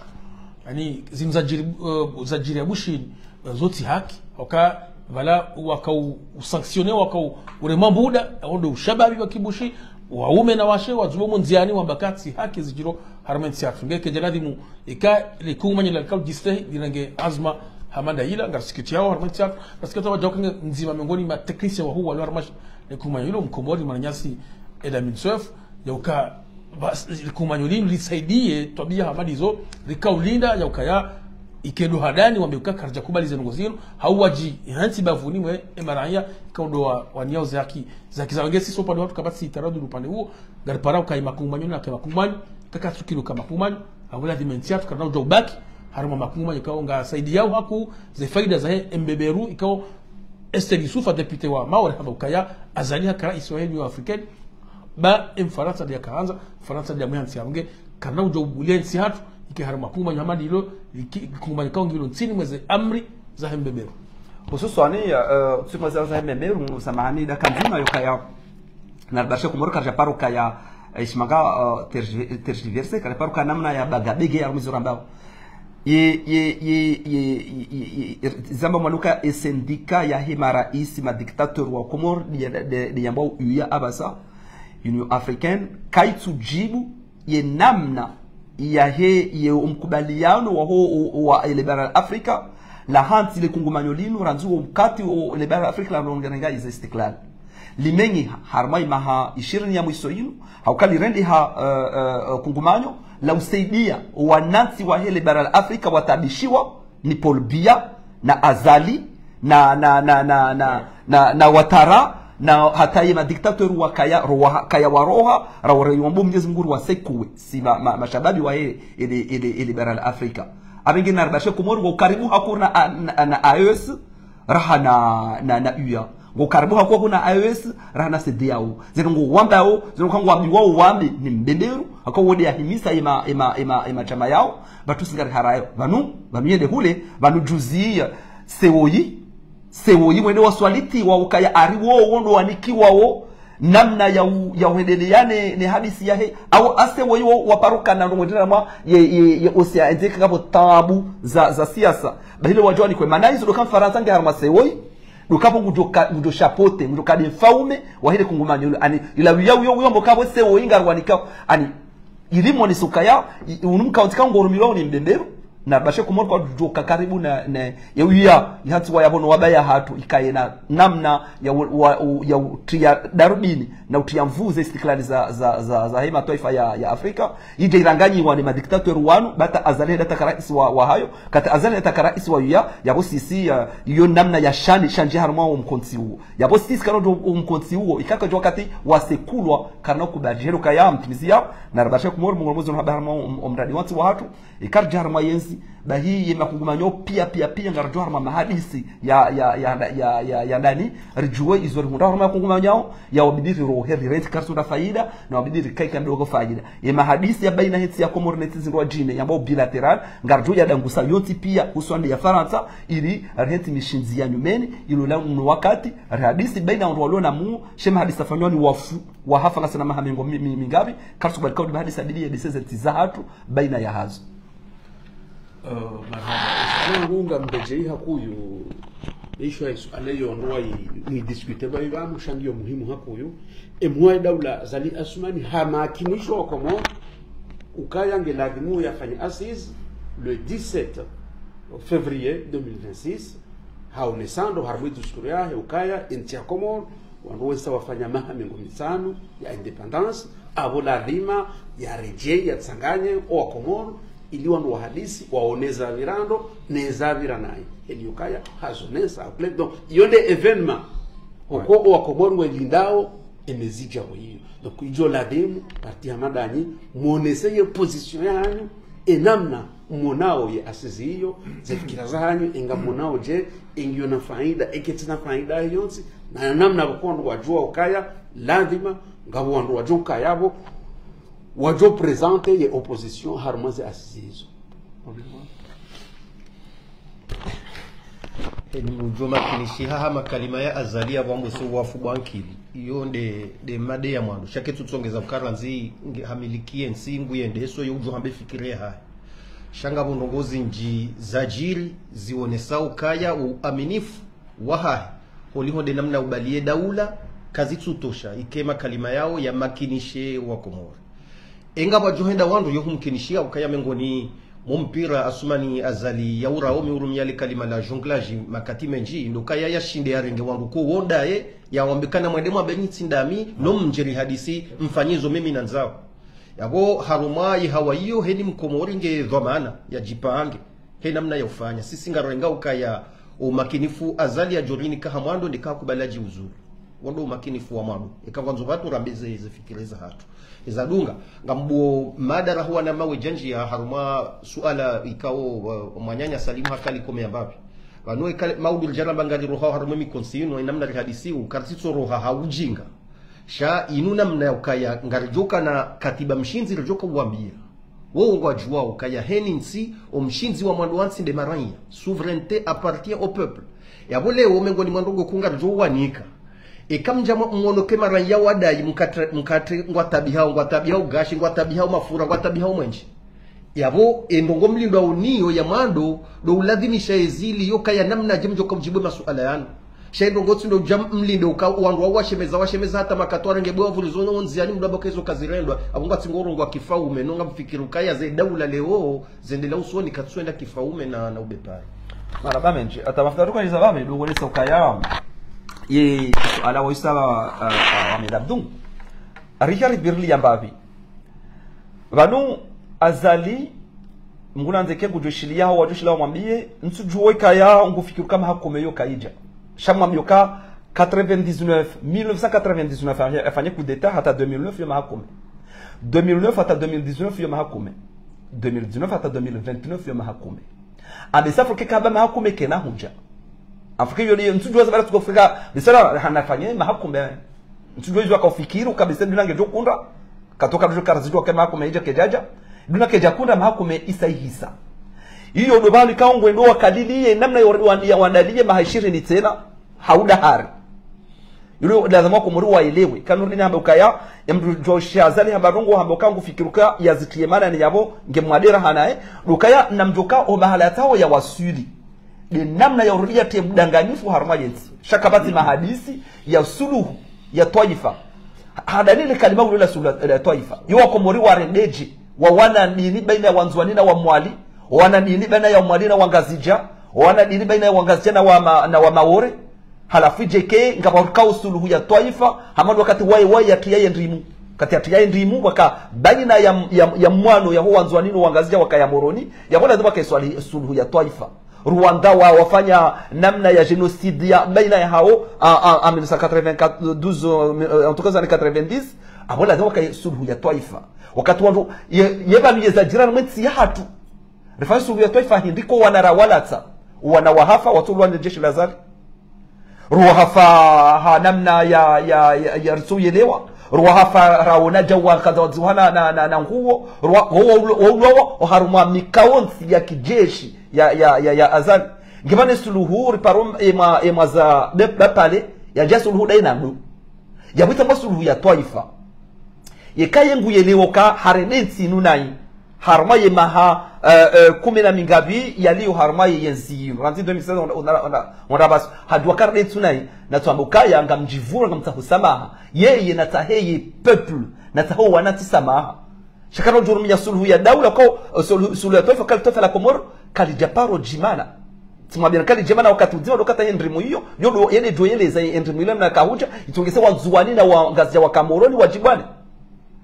Yaani, zinu zadjiri, eh, zadjiri ya Bushini, eh, zo tsi haki, waka, pvala, waka u, usanctionner, waka u, urema mbuda, awo ndo ushababi wa kibushi, waume na washe, wadzubo mundziani, wamba ka tsi haki zidjiro, harumwa entsi yatru. Nge kedja ladhimu, ika, likungumanyo la lika udjistehi, lirenge anzma, Hamada ila, ngarisikitiyao, harimwa ntsi yatru, ngarisikitiyao wadjau kange ndzima miongoni mwa techniciens wahuu walio harimwa likungumanyo lilo, mkomori mwananyasi Edamine Soef, yauka, bas-, likungumanyo linu lisaidiye, twabiya hama ndizo, rikaulinda, yaukaya, ike ndo hadani, wambe uka karidja kubali ze ndrongoo zinu, hau wadji, hantsi bavuni mwe, emaraya, ikao ndo wa, waniao ze haki, ze haki zawo nge sisi upande watru kapvatsi taradudi upande uwo, ngaripara uka imakungumanyo na ke makungumanyo, kaka tsukilo ka makungumanyo, hawela dhima ntsi yatru karina udja ubaki, harimwa makungumanyo kao ngasaidiyao haku ze faida zahe mbeberu, ikao Esther Youssouf, député wa Maore, hamba ukaya Azali haka raisi wahe Union Africaine, ba Mfarantsa ndiye akahandza, Mfarantsa ndiye mwe hantsi ya mge, karina udja ubulia ntsi hatru, ike harimwa makungumanyo hama ndilo, iki, kungumanyo kao ngilo ntsini mweze amri zahe mbeberu. Hususwani, eh, tsi mweze zahe mbeberu, samahani, daka ndzima yokaya. Naribarishe Komori karidja paro kaya, eh, ishimanga, eh, tergi-, tergiverser, karidja paro kaya namna ya baga bege ya rumizo rambao. Ye, ye, ye, ye, ye, ye, ye, zamba mwanuka e syndicat yahe maraisi ma dictateur wa Komori, ndiya, ndiya, ndiya yambao U A apvasa, Union Africaine, kaitsudjibu ye namna yahe, ye omkubaliano waho, o, o, wa ele bara la Afrika, la hantsi le kungumanyo linu, randzi wo mkati o ele bara la Afrika la nongerenga ize istiklal. Limenyi ha-, harimwa imaha ishirini ya mwiso yinu, hauka lirendeha, eh, eh, eh, kungumanyo, la usaidia wanantsi wahe ele bara la Afrika watabishiwa, ni Paul Biya, na Azali, na, na, na, na, na, na, na Ouattara, na hata ye ma dictateur wakaya, roha, kaya waroha, ra ware yombo Mwenyezi Mungu ruwasekuwe, si ma, ma, mashababi wahe ele, ele, ele bara la Afrika. Abenge naribarishe Komori ngo karibu hakuna a, na, na A E S, raha na, na, na U A. Ngo karibu hakuna A E S, raha na CEDEAO. Zeno ngo wambao, zeno kango wambiwao wambe, ni mbeberu, haka wode yahimisa ema, ema, ema, ema shama yao, batu singari harayo. Pvanu, pvanu yende hule, pvanu juzi ya, sewoyi, sewoyi wende waswaliti wa ukaya ari wo, wo ndo wanikiwao, namna ya u-, ya uhendeleya ne, ne hadisi yahe, au ase woyi wo waparukana ndo mwendelea mwa ye, ye, ye Océan Indien kangapvo tabu za, za siasa. Bahile wadjua ni kwe mana izo ndo ka Mfarantsa nge harimwa sewoyi, ndo kapvo ngudjo ka-, ngudjo chapeauter, ngudjo kade mfaume, wahile kungumanyo lo, ani, ila uya, uya, uya mbo kapvo sewoyi ngarwanika, ani, ili mwonese ukaya, i-, unu mkaunti ka ngorumilwa uni mbeberu, naribarishe Komori kwadjoka karibu na, na, ya uya, ihantsiwa yapvo no wabaya hatru, ikaye na namna ya u-, wa-, u-, ya utriya darubini, na utriya nvu ze istiklali za, za, za, zahe matwaifa ya, ya Afrika, idje iranganyiwa ni ma dictateur wanu, bata Azali heda taka raisi wa, wahayo, kata Azali heda taka raisi wa U A, yapvo sisi, ya, iyo namna ya shani, shandji harimwa wo mkontsi uwo. Yapvo sisi kano ndo wo mkontsi uwo, ikaka djo wakati wasekulwa, karina kubadjihelo kaya mtimizi yao, naribarishe Komori, Mungu mwezo no haba harimwa wo m-, wo mradi wantsi wahatru, ikaridja harimwa yentsi, bahi ye makungumanyo pia, pia, pia, ngaridjo harimwa mahadisi ya, ya, ya, ya, ya, ya ndani, ridjuwe izo rihundra harimwa makungumanyo yao, ya wabidi rirohe rirentsi karisuna faida, na wabidi rikaike mdogo faida. Ye mahadisi ya baina hentsi ya Komori nentsi zindru wadjine, yambao bilatéral, ngaridjo ya dangusa yontsi pia, huswande ya Farantsa, ili rihentsi mishindzi ya nyumeni, ilo la mno wakati, rihadisi baina wandru walona mu, she mahadisi afanywa ni wafu, wahafa ngasina maha mengo mi-, mi-, mingapvi, karisukubali kaudi mahadisi abidi ye diseze tiza hatru, baina ya hazo. Eh, marahaba. Suala langu ngamredjei hakuyu, isho ya suala iyo ndo wayi, ni discuter ba iba, mushangi yo muhimu hakuyu. Emhuu wa daula Azali Assoumani hamakinisho wa Komori, ukaya nge ladhimu yafanye assises le dix-sept février deux mille vingt-six, haonesa ndo harimwa discours yahe, ukaya entsi ya Komori, wandru wentsi wafanya maha mengo mitsanu ya indépendance, apvo ladhima yaredjei yatsanganye owa Komori, ili wandru wahadisi, waone za pvira ndo, ne za pvira nayi. Eli yokaya, hazonesa, au clair. Donc, iyo nde événement. Oko owa Komori ngwelindao, emezi djao iyo. Donc, idjo ladhimu, parti Hamadani, mwonese ye position yanyu, enamna mwonao ye assises iyo, ze fikira zahanyu, enga mwonao dje, engiyo na faida, ekaitsina faida yontsi, na namna pvoko wandru wadjua ukaya, ladhima, ngapvo wandru wadjo ukaya pvo, wadjo présenter ye opposition harumwa ze assises izo. Eni mdjo makinishiha ha makalima ya Azali ya pvwambo so wafu bwankili. Iyo nde, nde mada ya mwando. Sha ketsutsongeza ukaya randzi nge hamiliki yentsi nguyende so yo udjo hambe fikira yahahe. Sha ngapvo ndrongoo zindji zadjiri zionesa ukaya uaminifu wahahe. Holiho nde namna ubaliye daula kazitsutosha ike makalima yao ya makinishe wa Komori. Enga pvwadjo henda wandru yo humkinishiha ukaya mengoni Mo mpira Assoumani Azali ya ura omi urumia le kalima la jonglage makati mendji, ndo kaya yashinde yarenge wandru ko wondaye, yawambe kana mwende mwambe nyi tsi ndami, no mdje rihadisi, mfanyizo mimi nandzao. Yapvo harumwa ihawa iyo heni mkomori nge dhwamana, yadjipange, he namna ya ufanya. Sisi ngarenga ukaya umakinifu Azali ya djorini kaha mwando ndeka kubali adjiuzulu. Wondo umakinifu wa mwando. Eka kwandzo pvatsu rambe ze, ze fikira za hatru. Eza dunga, ngambuo mada rahuwa na mawe djandji ya harumwa suala ikao, wa, mwananya Salimu hakali kome ya mbapvi. Pvanu eka maudu ridjaramba ngari roha harumwa mikonsi inu, inamna rihadisi u, karitsi tso roha ha ujinga. Sha inu namna ya ukaya, ngaridjoka na katiba mshindzi ridjoka uwambia. Wo ngwadjuwa ukaya heni ntsi, o mshindzi wa mwando wa ntsi nde maranya. Souveraineté appartient au peuple. Yapvo leo mengoni mwa ndrongoo kuu ngaridjo uwanika. Eka mdja mwa-, mwono ke maranya wadayi mkatre, mkatre ngwatabihao, ngwatabihao gashi, ngwatabihao mafura, ngwatabihao mwenje. Yapvo, e ndrongoo mlindwa uniyo ya mwando, ndo uladhimisha ezili yo kaya namna dje mdjoka mdjibu masuala yanu. Sha e ndrongoo tsi ndo dja mlinde uka wandru wa washemeza, washemeza hata makatware nge bwe wavurizo no ondziani mdru amba kezo kazirendwa, apvo ngatsi ngorongoa kifaume, no ngamfikiri ukaya ze daula leo, zendela usoni katsuenda kifaume na, na ubepari. Marahaba mendji, hata mafuta ruka niza vame, ndo wonesa ukaya, ye, suala wa isa, ah, ah, Ahmed Abdou. Richard Birli ya mbapvi. Pvanu Azali, mngu nandze ke ngudjo shiliya hao wadjo shiliya wamwambiye, ntsudjuwa ikaya ngufikiri uka mahakama iyo kayidja. Sha mwambiyo ka quatre-vingt-dix-neuf, mille neuf cent quatre-vingt-dix-neuf, afanye, afanye coup d'État hata deux mille neuf yo mahakama. Deux mille neuf hata deux mille dix-neuf yo mahakama. Deux mille dix-neuf hata deux mille vingt-neuf yo mahakama. Ambe sa faut que kaba mahakama kena hudja. Afuke iyo liyo, ntsudjuwa za bara tuko Afrika, bisala hanafanye mahakama. Ntsudjuwa izo akaufikiri, ukabisa duna ngedjo kunda. Katoka dudjo karazidjuwa ke mahakama idja kedjadja. Duna kedja kunda mahakama isa ihisa. Iyo ndo pvanu ikao ngwendo wakaliliye, namna yo wa-, ya wandaliye maha ishirini tsena, hauda hari. Yulo lazima wakomori waelewe. Kanu rini hamba ukaya, emdru djo shi Azali hamba ndrongoo hamba uka ngufikiri uka yazitiye mana ni yapvo, nge mwadera hanaye. Ndo ukaya namdjoka o mahala yatsaho ya waswili. Nde namna ya urudia te mdanganyifu harumwa yentsi. Sha kapvatsi mahadisi ya suluhu ya twaifa. Hadani le kalima ulo la suluhu la twaifa. Yo wakomori warendedje, wa wana dini baina ya Wandzuwani na Wamwali, wa wana dini baina ya Wamwali na Wangazidja, wa wana dini baina ya Wangazidja na Wama-, na Wamaore. Halafu idje ke ngapvo rukao suluhu ya twaifa, hama ndo wakati waye, waye yatria ye ndrimu. Kati yatria ye ndrimu, waka baina ya, ya, ya mwano ya ho Wandzuwani no Wangazidja wakaya Moroni, yapvo lazima waka iswali suluhu ya twaifa. Rwanda wa, wafanya namna ya génocide ya baina ya hao, a, a, a mille neuf cent quatre-vingt-douze, euh, en tout cas, années quatre-vingt-dix, apvo lazima waka suluhu ya twaifa. Wakati wandru, ye, ye pvanu ye za jirani mwe ntsi ya hatru. Rifanye suluhu ya twaifa hindri ko wana rawalatsa. Wana wahafa, watolwa ne jeshi la Azali. Rwahafa ha namna ya, ya, ya, ya ritsoyelewa. Rwahafa raona djawa kadha wadziwana na, na, na nguo. Rwa-, wo, wo, wo, wo, wo, oharumwa mikaontsi ya kijeshi ya, ya, ya, ya Azali. Ngipvane suluhu riparo emwa, emwa za be-, bapale, yadja suluhu dayi na ndu. Yapvwitsa mwa suluhu ya twaifa. Yeka ye nguyelewo ka harende ntsi inu nayi. Harumwa ye maha, eh, eh, kume na mingapvi yaliyo harumwa ye yentsi inu. Randzi deux mille seize, on, on, on, on, on a bas-, hadjuwa ka harende ntsi inu nayi. Natsuamba ukaya ngamdjivuro ngamtsaho samaha. Yeye natsahe ye peuple. Natsaho wanantsi samaha. Sha kana udjurumia suluhu ya daula ko, eh, suluhu, suluhu ya twaifa, kali twaifa la Komoro, kalidjaparo djimana. Tsimwambia kalidjimana wakati udzima ndo kata ye ndrimu iyo, yo ndo, yende djo yeleza ye ndrimu ile mna kahudja, itsongese Wandzuwani na Wangazidja waka Moroni wadjibwane.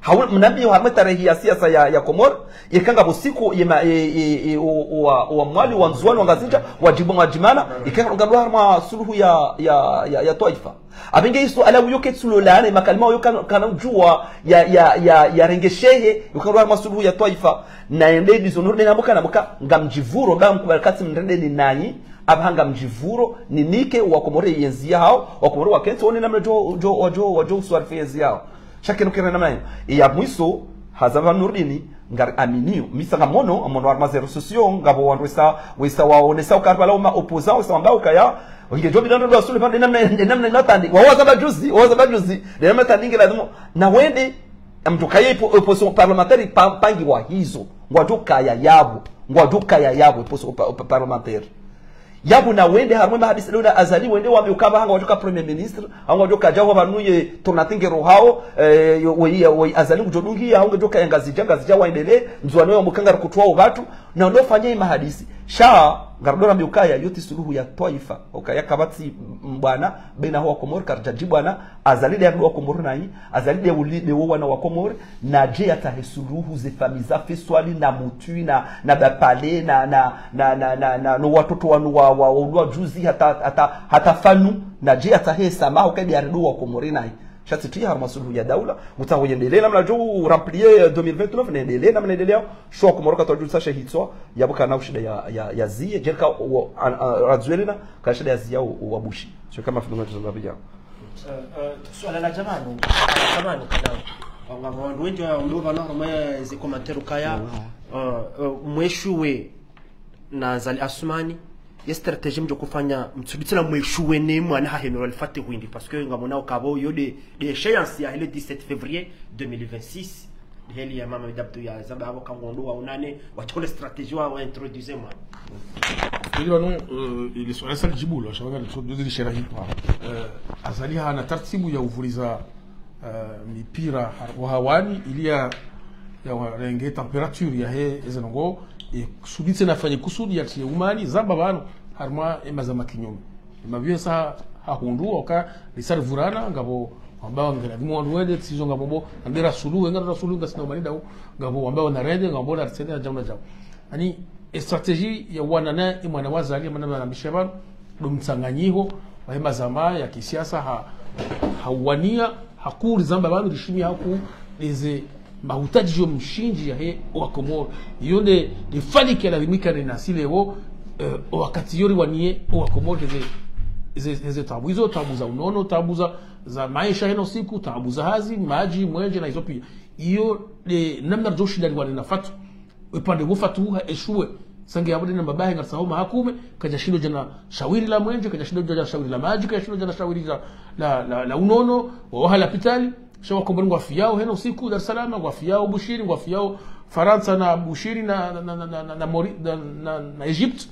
Hau, mnambi yo harumwa tarehi ya siasa ya, ya Komoro, yeka ngapvo siku ye ma-, ye, ye, ye, o, o, wa, o Wamwali, Wandzuwani, Wangazidja, wadjibwa, wadjimana, yeka ngapvo harumwa suluhu ya, ya, ya, ya twaifa. Apvenge iso ala uyo ketsulo lane, makalima uyo kana, kana udjuwa ya, ya, ya, ya rengeshehe, yuka harumwa suluhu ya twaifa. Na yende ndizo nurde na muka na muka, ngamdjivuro, ba mkubali katsi mrende ni nanyi, apvaha ngamdjivuro, ninike, Wakomori yentsi yahao, Wakomori wakentsi, wone namna djo, djo, wadjo, wadjo uswarifu yentsi yahao. Sha kenu kere namna iyo. Ya mwiso, hazamba Nurdini, ngari aminio. Mi sa ngamono, amono harumwa ze réseaux sociaux, ngapvo wandru wesa, wesa waonesa ukaya pvala uma opposants, wesa wamba ukaya, ngedjo bidando ndo asulu pvande namna, namna inatandi. Wawaza bajuzi, wawaza bajuzi, nde namna tandi nge lazimu. Na wende, mdru kaye ipo, opposition parlementaire pa-, pangiwa hizo. Ngwadjo kaya yapvo, ngwadjo kaya yapvo, opposition pa-, pa-, parlementaire. Yapvo na wende harumwa mahadisi leo na Azali wende wambe ukaya hanga wadjoka premier ministre, hanga wadjoka djaho pvanu ye tournante nge rohao, eh, yo, we, ye, we, Azali ngudjo dungi, hanga wadjoka ya Ngazidja, Ngazidja waendelee, Ndzuwani wa mukanga rikutwa o pvatru, Na ndo fanya yi mahadisi. Sha, ngaridjo ramba ukaya, yo tsi suluhu ya twaifa. Ukaya kapvatsi mbwana, baina ho Wakomori, karidja djibwana, Azali nde ya ndo Wakomori nayi, Azali nde uli, nde wo wana Wakomori, nadje yatsahe suluhu ze famiyi za Feswali, na Mutwi, na, na Bapale, na, na, na, na, na, na, no watoto wanu wa, wa, wa ulwa juzi, hata, hata, hata Fanu, nadje yatsahe samaha, ukaya nde ya ndo Wakomori nayi. Sha tsi tu ya harumwa suluhu ya daula, ngutsaho yendelee namna djo remplir, eh, deux mille vingt-neuf, nendelee namna nendelea, sho Wakomori katsu djutsa she hitswa, yapvo kana ushinda ya, ya, ya ziye, djerika wa, an, an, radzwelena, kana shinda ya ziya wa, wa Bushi. Sho kama fidunga tuzamba pia. Eh, eh, suala la djamanu, djamanu kana. Wanga wandru wendji wa ndo pvanu harumwa ze commentaire ukaya, eh, eh, mweshuwe na Azali Assoumani, ye stratégie mdjo ufanya mtsuditsi na mweshuwe ne mwana hahe Nour El Fath hindri, parce que ngamwona ukaya pvo yo nde, nde échéance yahe le dix-sept février deux mille vingt-six, heli ya Mama Abdou ya zamba apvo ka ngondo waonane, watsole stratégie wa, wa introduise mwana. Kweli pvanu, eh, ile suala sa lidjibu lo, sha pvanu introduise li shera hindri. Eh, Azali hana tartibu ya uvuliza eh, mipira har-, wa hawani, ili ya, ya warenge température yahe eze ndrongoo, e kusudi tsena afanye kusudi yatriye umani, zamba pvanu, harumwa ema zama kinyume. Ema pvio sa hahundru, waka risari vurana, ngapvo wamba wangela, pvimo wandru wende, tsizo ngapvo bo, ambera suluhu, ngapvo suluhu, ngasina umani ndawo, ngapvo wamba wanarende, ngapvo naritsende, na djau na djau. Ani, e stratégie ya wana na, e mwana wa Azali, mana mwana mbishe pvanu, ndo mtsanganyiho wahe mazama ya kisiasa ha, ha uwania, ha kuri zamba pvanu rishimi ha ku leze mahutadji yo mshindzi yahe Wakomori. Yo nde, nde falike la rimika ne nasi leo, eh, wakati yo riwanie Wakomori ze, ze, ze, ze tabu. Izo tabu za unono, tabu za, za maesha heno siku, tabu za hazi, madji, mwenje na izo pia. Iyo nde namna ridjo shinda riwane na Fatu. Upande wo Fatu ha échoué. Sange yapvo nde na mbabahe ngaritsaho mahakume, kadja shindo djana shawiri la mwenje, kadja shindo djana shawiri la madji, kadja shindo djana shawiri la, la, la, la unono, wa waha lapitali, sha Wakomori ngwafiyao heno siku, Dar es Salaam, ngwafiyao Bushini, ngwafiyao Farantsa na Bushini na, na, na, na, na, na Mori-, na, na, na Egypte.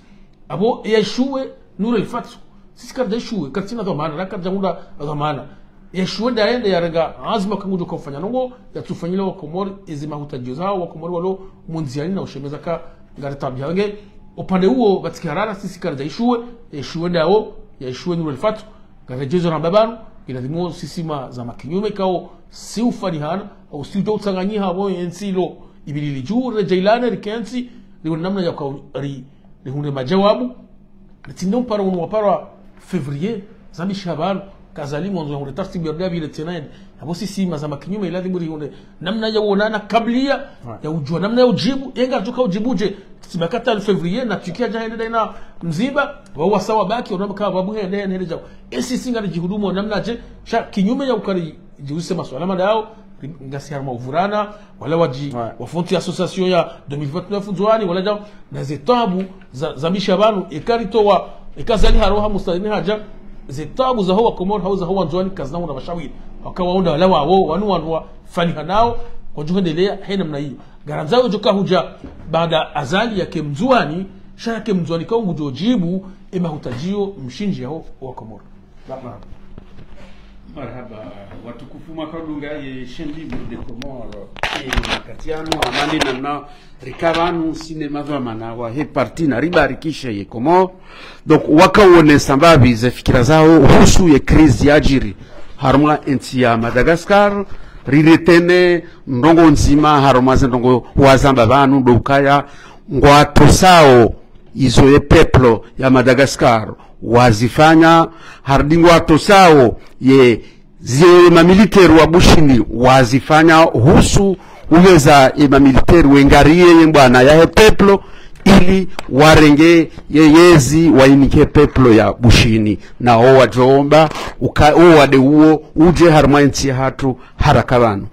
Apvo ya échoué Nour El Fath. Sisi karidja échoué, karitsina dhwamana, na karidja hundra dhwamana. Ya échoué nda yende yarenga azma ka ngudjo ka ufanya ndrongoo, yatsufanyila Wakomori, ezi mahutadjio zawo, Wakomori walo mundziani na ushemeza ka ngari tabiha. Nge, upande uwo, pvatsiki harara, sisi karidja échoué, ya échoué ndawo, ya échoué Nour El Fath, ngaredjezo ramba pvanu, ilazimu sisi ma, zama kinyume kao, si ufanihana, au si udjo utsanganyiha, apvo entsi ilo, ibili lidju, redjeilane, rikentsi, rione namna ya ka ri, rihundre majawabu, ritsinde mpara unu wapara février, zambisha pvanu, ka Azali mwandzo yahundre tartibu ya pvile tsena yende. Apvo sisi ma zama kinyume ilazimu rihundre namna ya uonana kabla ya udjua namna ya udjibu, yenga tuka udjibu dje, tsi makata le février, na Turquie yadja hende daina mzimba, wawo wasa wabaki, wona mka wabu hende, hende djao. E sisi ngaridjihudumu namna dje, sha kinyume ya ukari djihuzise masuala mandawo, ri-, ngasi harumwa uvurana, wala wadji, wafontsi association ya deux mille vingt-neuf Ndzuani, wala djao, na ze tabu za, zambisha pvanu, eka ritowa, eka Azali haroha mustadini hadja, ze tabu zaho Wakomori, hau zaho Wandzuani, kazina wana mashawiri. Waka waunda wala wawo, wanu wandru wafanihanao, kwadjuhendelea, he namna iyo. Ngarandzao djo ka hudja, baada Azali yake Mndzuani, sha yake Mndzuani ka ngudjo djibu, e mahutadjio mshindzi yaho Wakomori. Marahaba. Marahaba, watukufu mwakarudunga ye Chaîne Libre des Comores. E makati yanu, amani namna rika pvanu, sisi ne madhwamana wahe parti na ribarikishe ye Comores. Donc, wakaonesa mbapvi ze fikira zawo, husu ye crise yadjiri harumwa entsi ya Madagascar, riretene ndrongoo ndzima harumwa ze ndrongoo wazamba pvanu, ndo ukaya ngwatosao izo ye peuple ya Madagascar wazifanya, harudi ngwatosao ye, zio ye mamilitaire wa Bushini wazifanya, husu uweza ye mamilitaire wengariye ye mbwana yahe peuple, ili warenge ye yezi wainike peuple ya Bushini. Na wo wadjomba, uka, wo wade uwo, udje harumwa entsi yahatru haraka pvanu.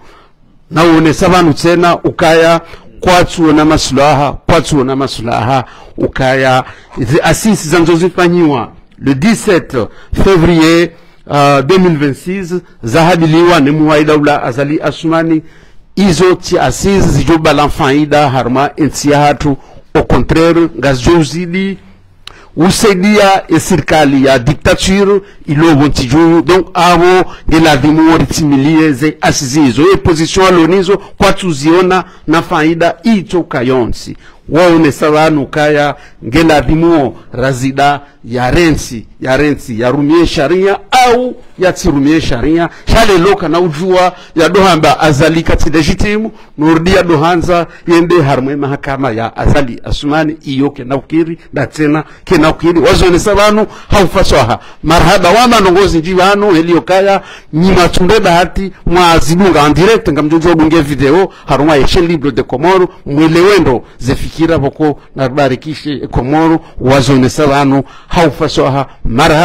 Na uonesa pvanu tsena ukaya kwatsuona maslaha, kwatsuona maslaha, ukaya ze assises zandzo zifanyiwa le dix-sept février, euh, deux mille vingt-six, zahabiliwa ne muhuu wa daula Azali Assoumani, izo tsi assises zidjo bala faida harumwa entsi yahatru, au contraire, ngazidjo uzidi usaidia e sirikali ya dictature ilo pvo ntsi dju. Donc, apvo nge lazimu woritimilie ze assises izo. E position alo nizo kwatsuziona na faida itso kayontsi. waonesa pvanu kaya ngeladhimuo Razida yarentsi, yarentsi, yarumie sharia au yatsirumie sharia. Sha leo kana udjua yadohamba Azali katsi légitime, Nurdi yadohandza yende harumwa mahakama ya Azali Assoumani, iyo kena ukiri, nda tsena kena ukiri. Wazonesa pvanu haufa swaha. Marahaba wa manongozi ndji pvanu, heli yokaya nyi mwatsunde bahati mwazidunga en direct, ngamdjodjo dunge video harumwa ye chaîne libre de Comores, mwelewe ndo ze fikira pvoko na barikishe Comores, wazonesa pvanu haufa swaha. Marahaba.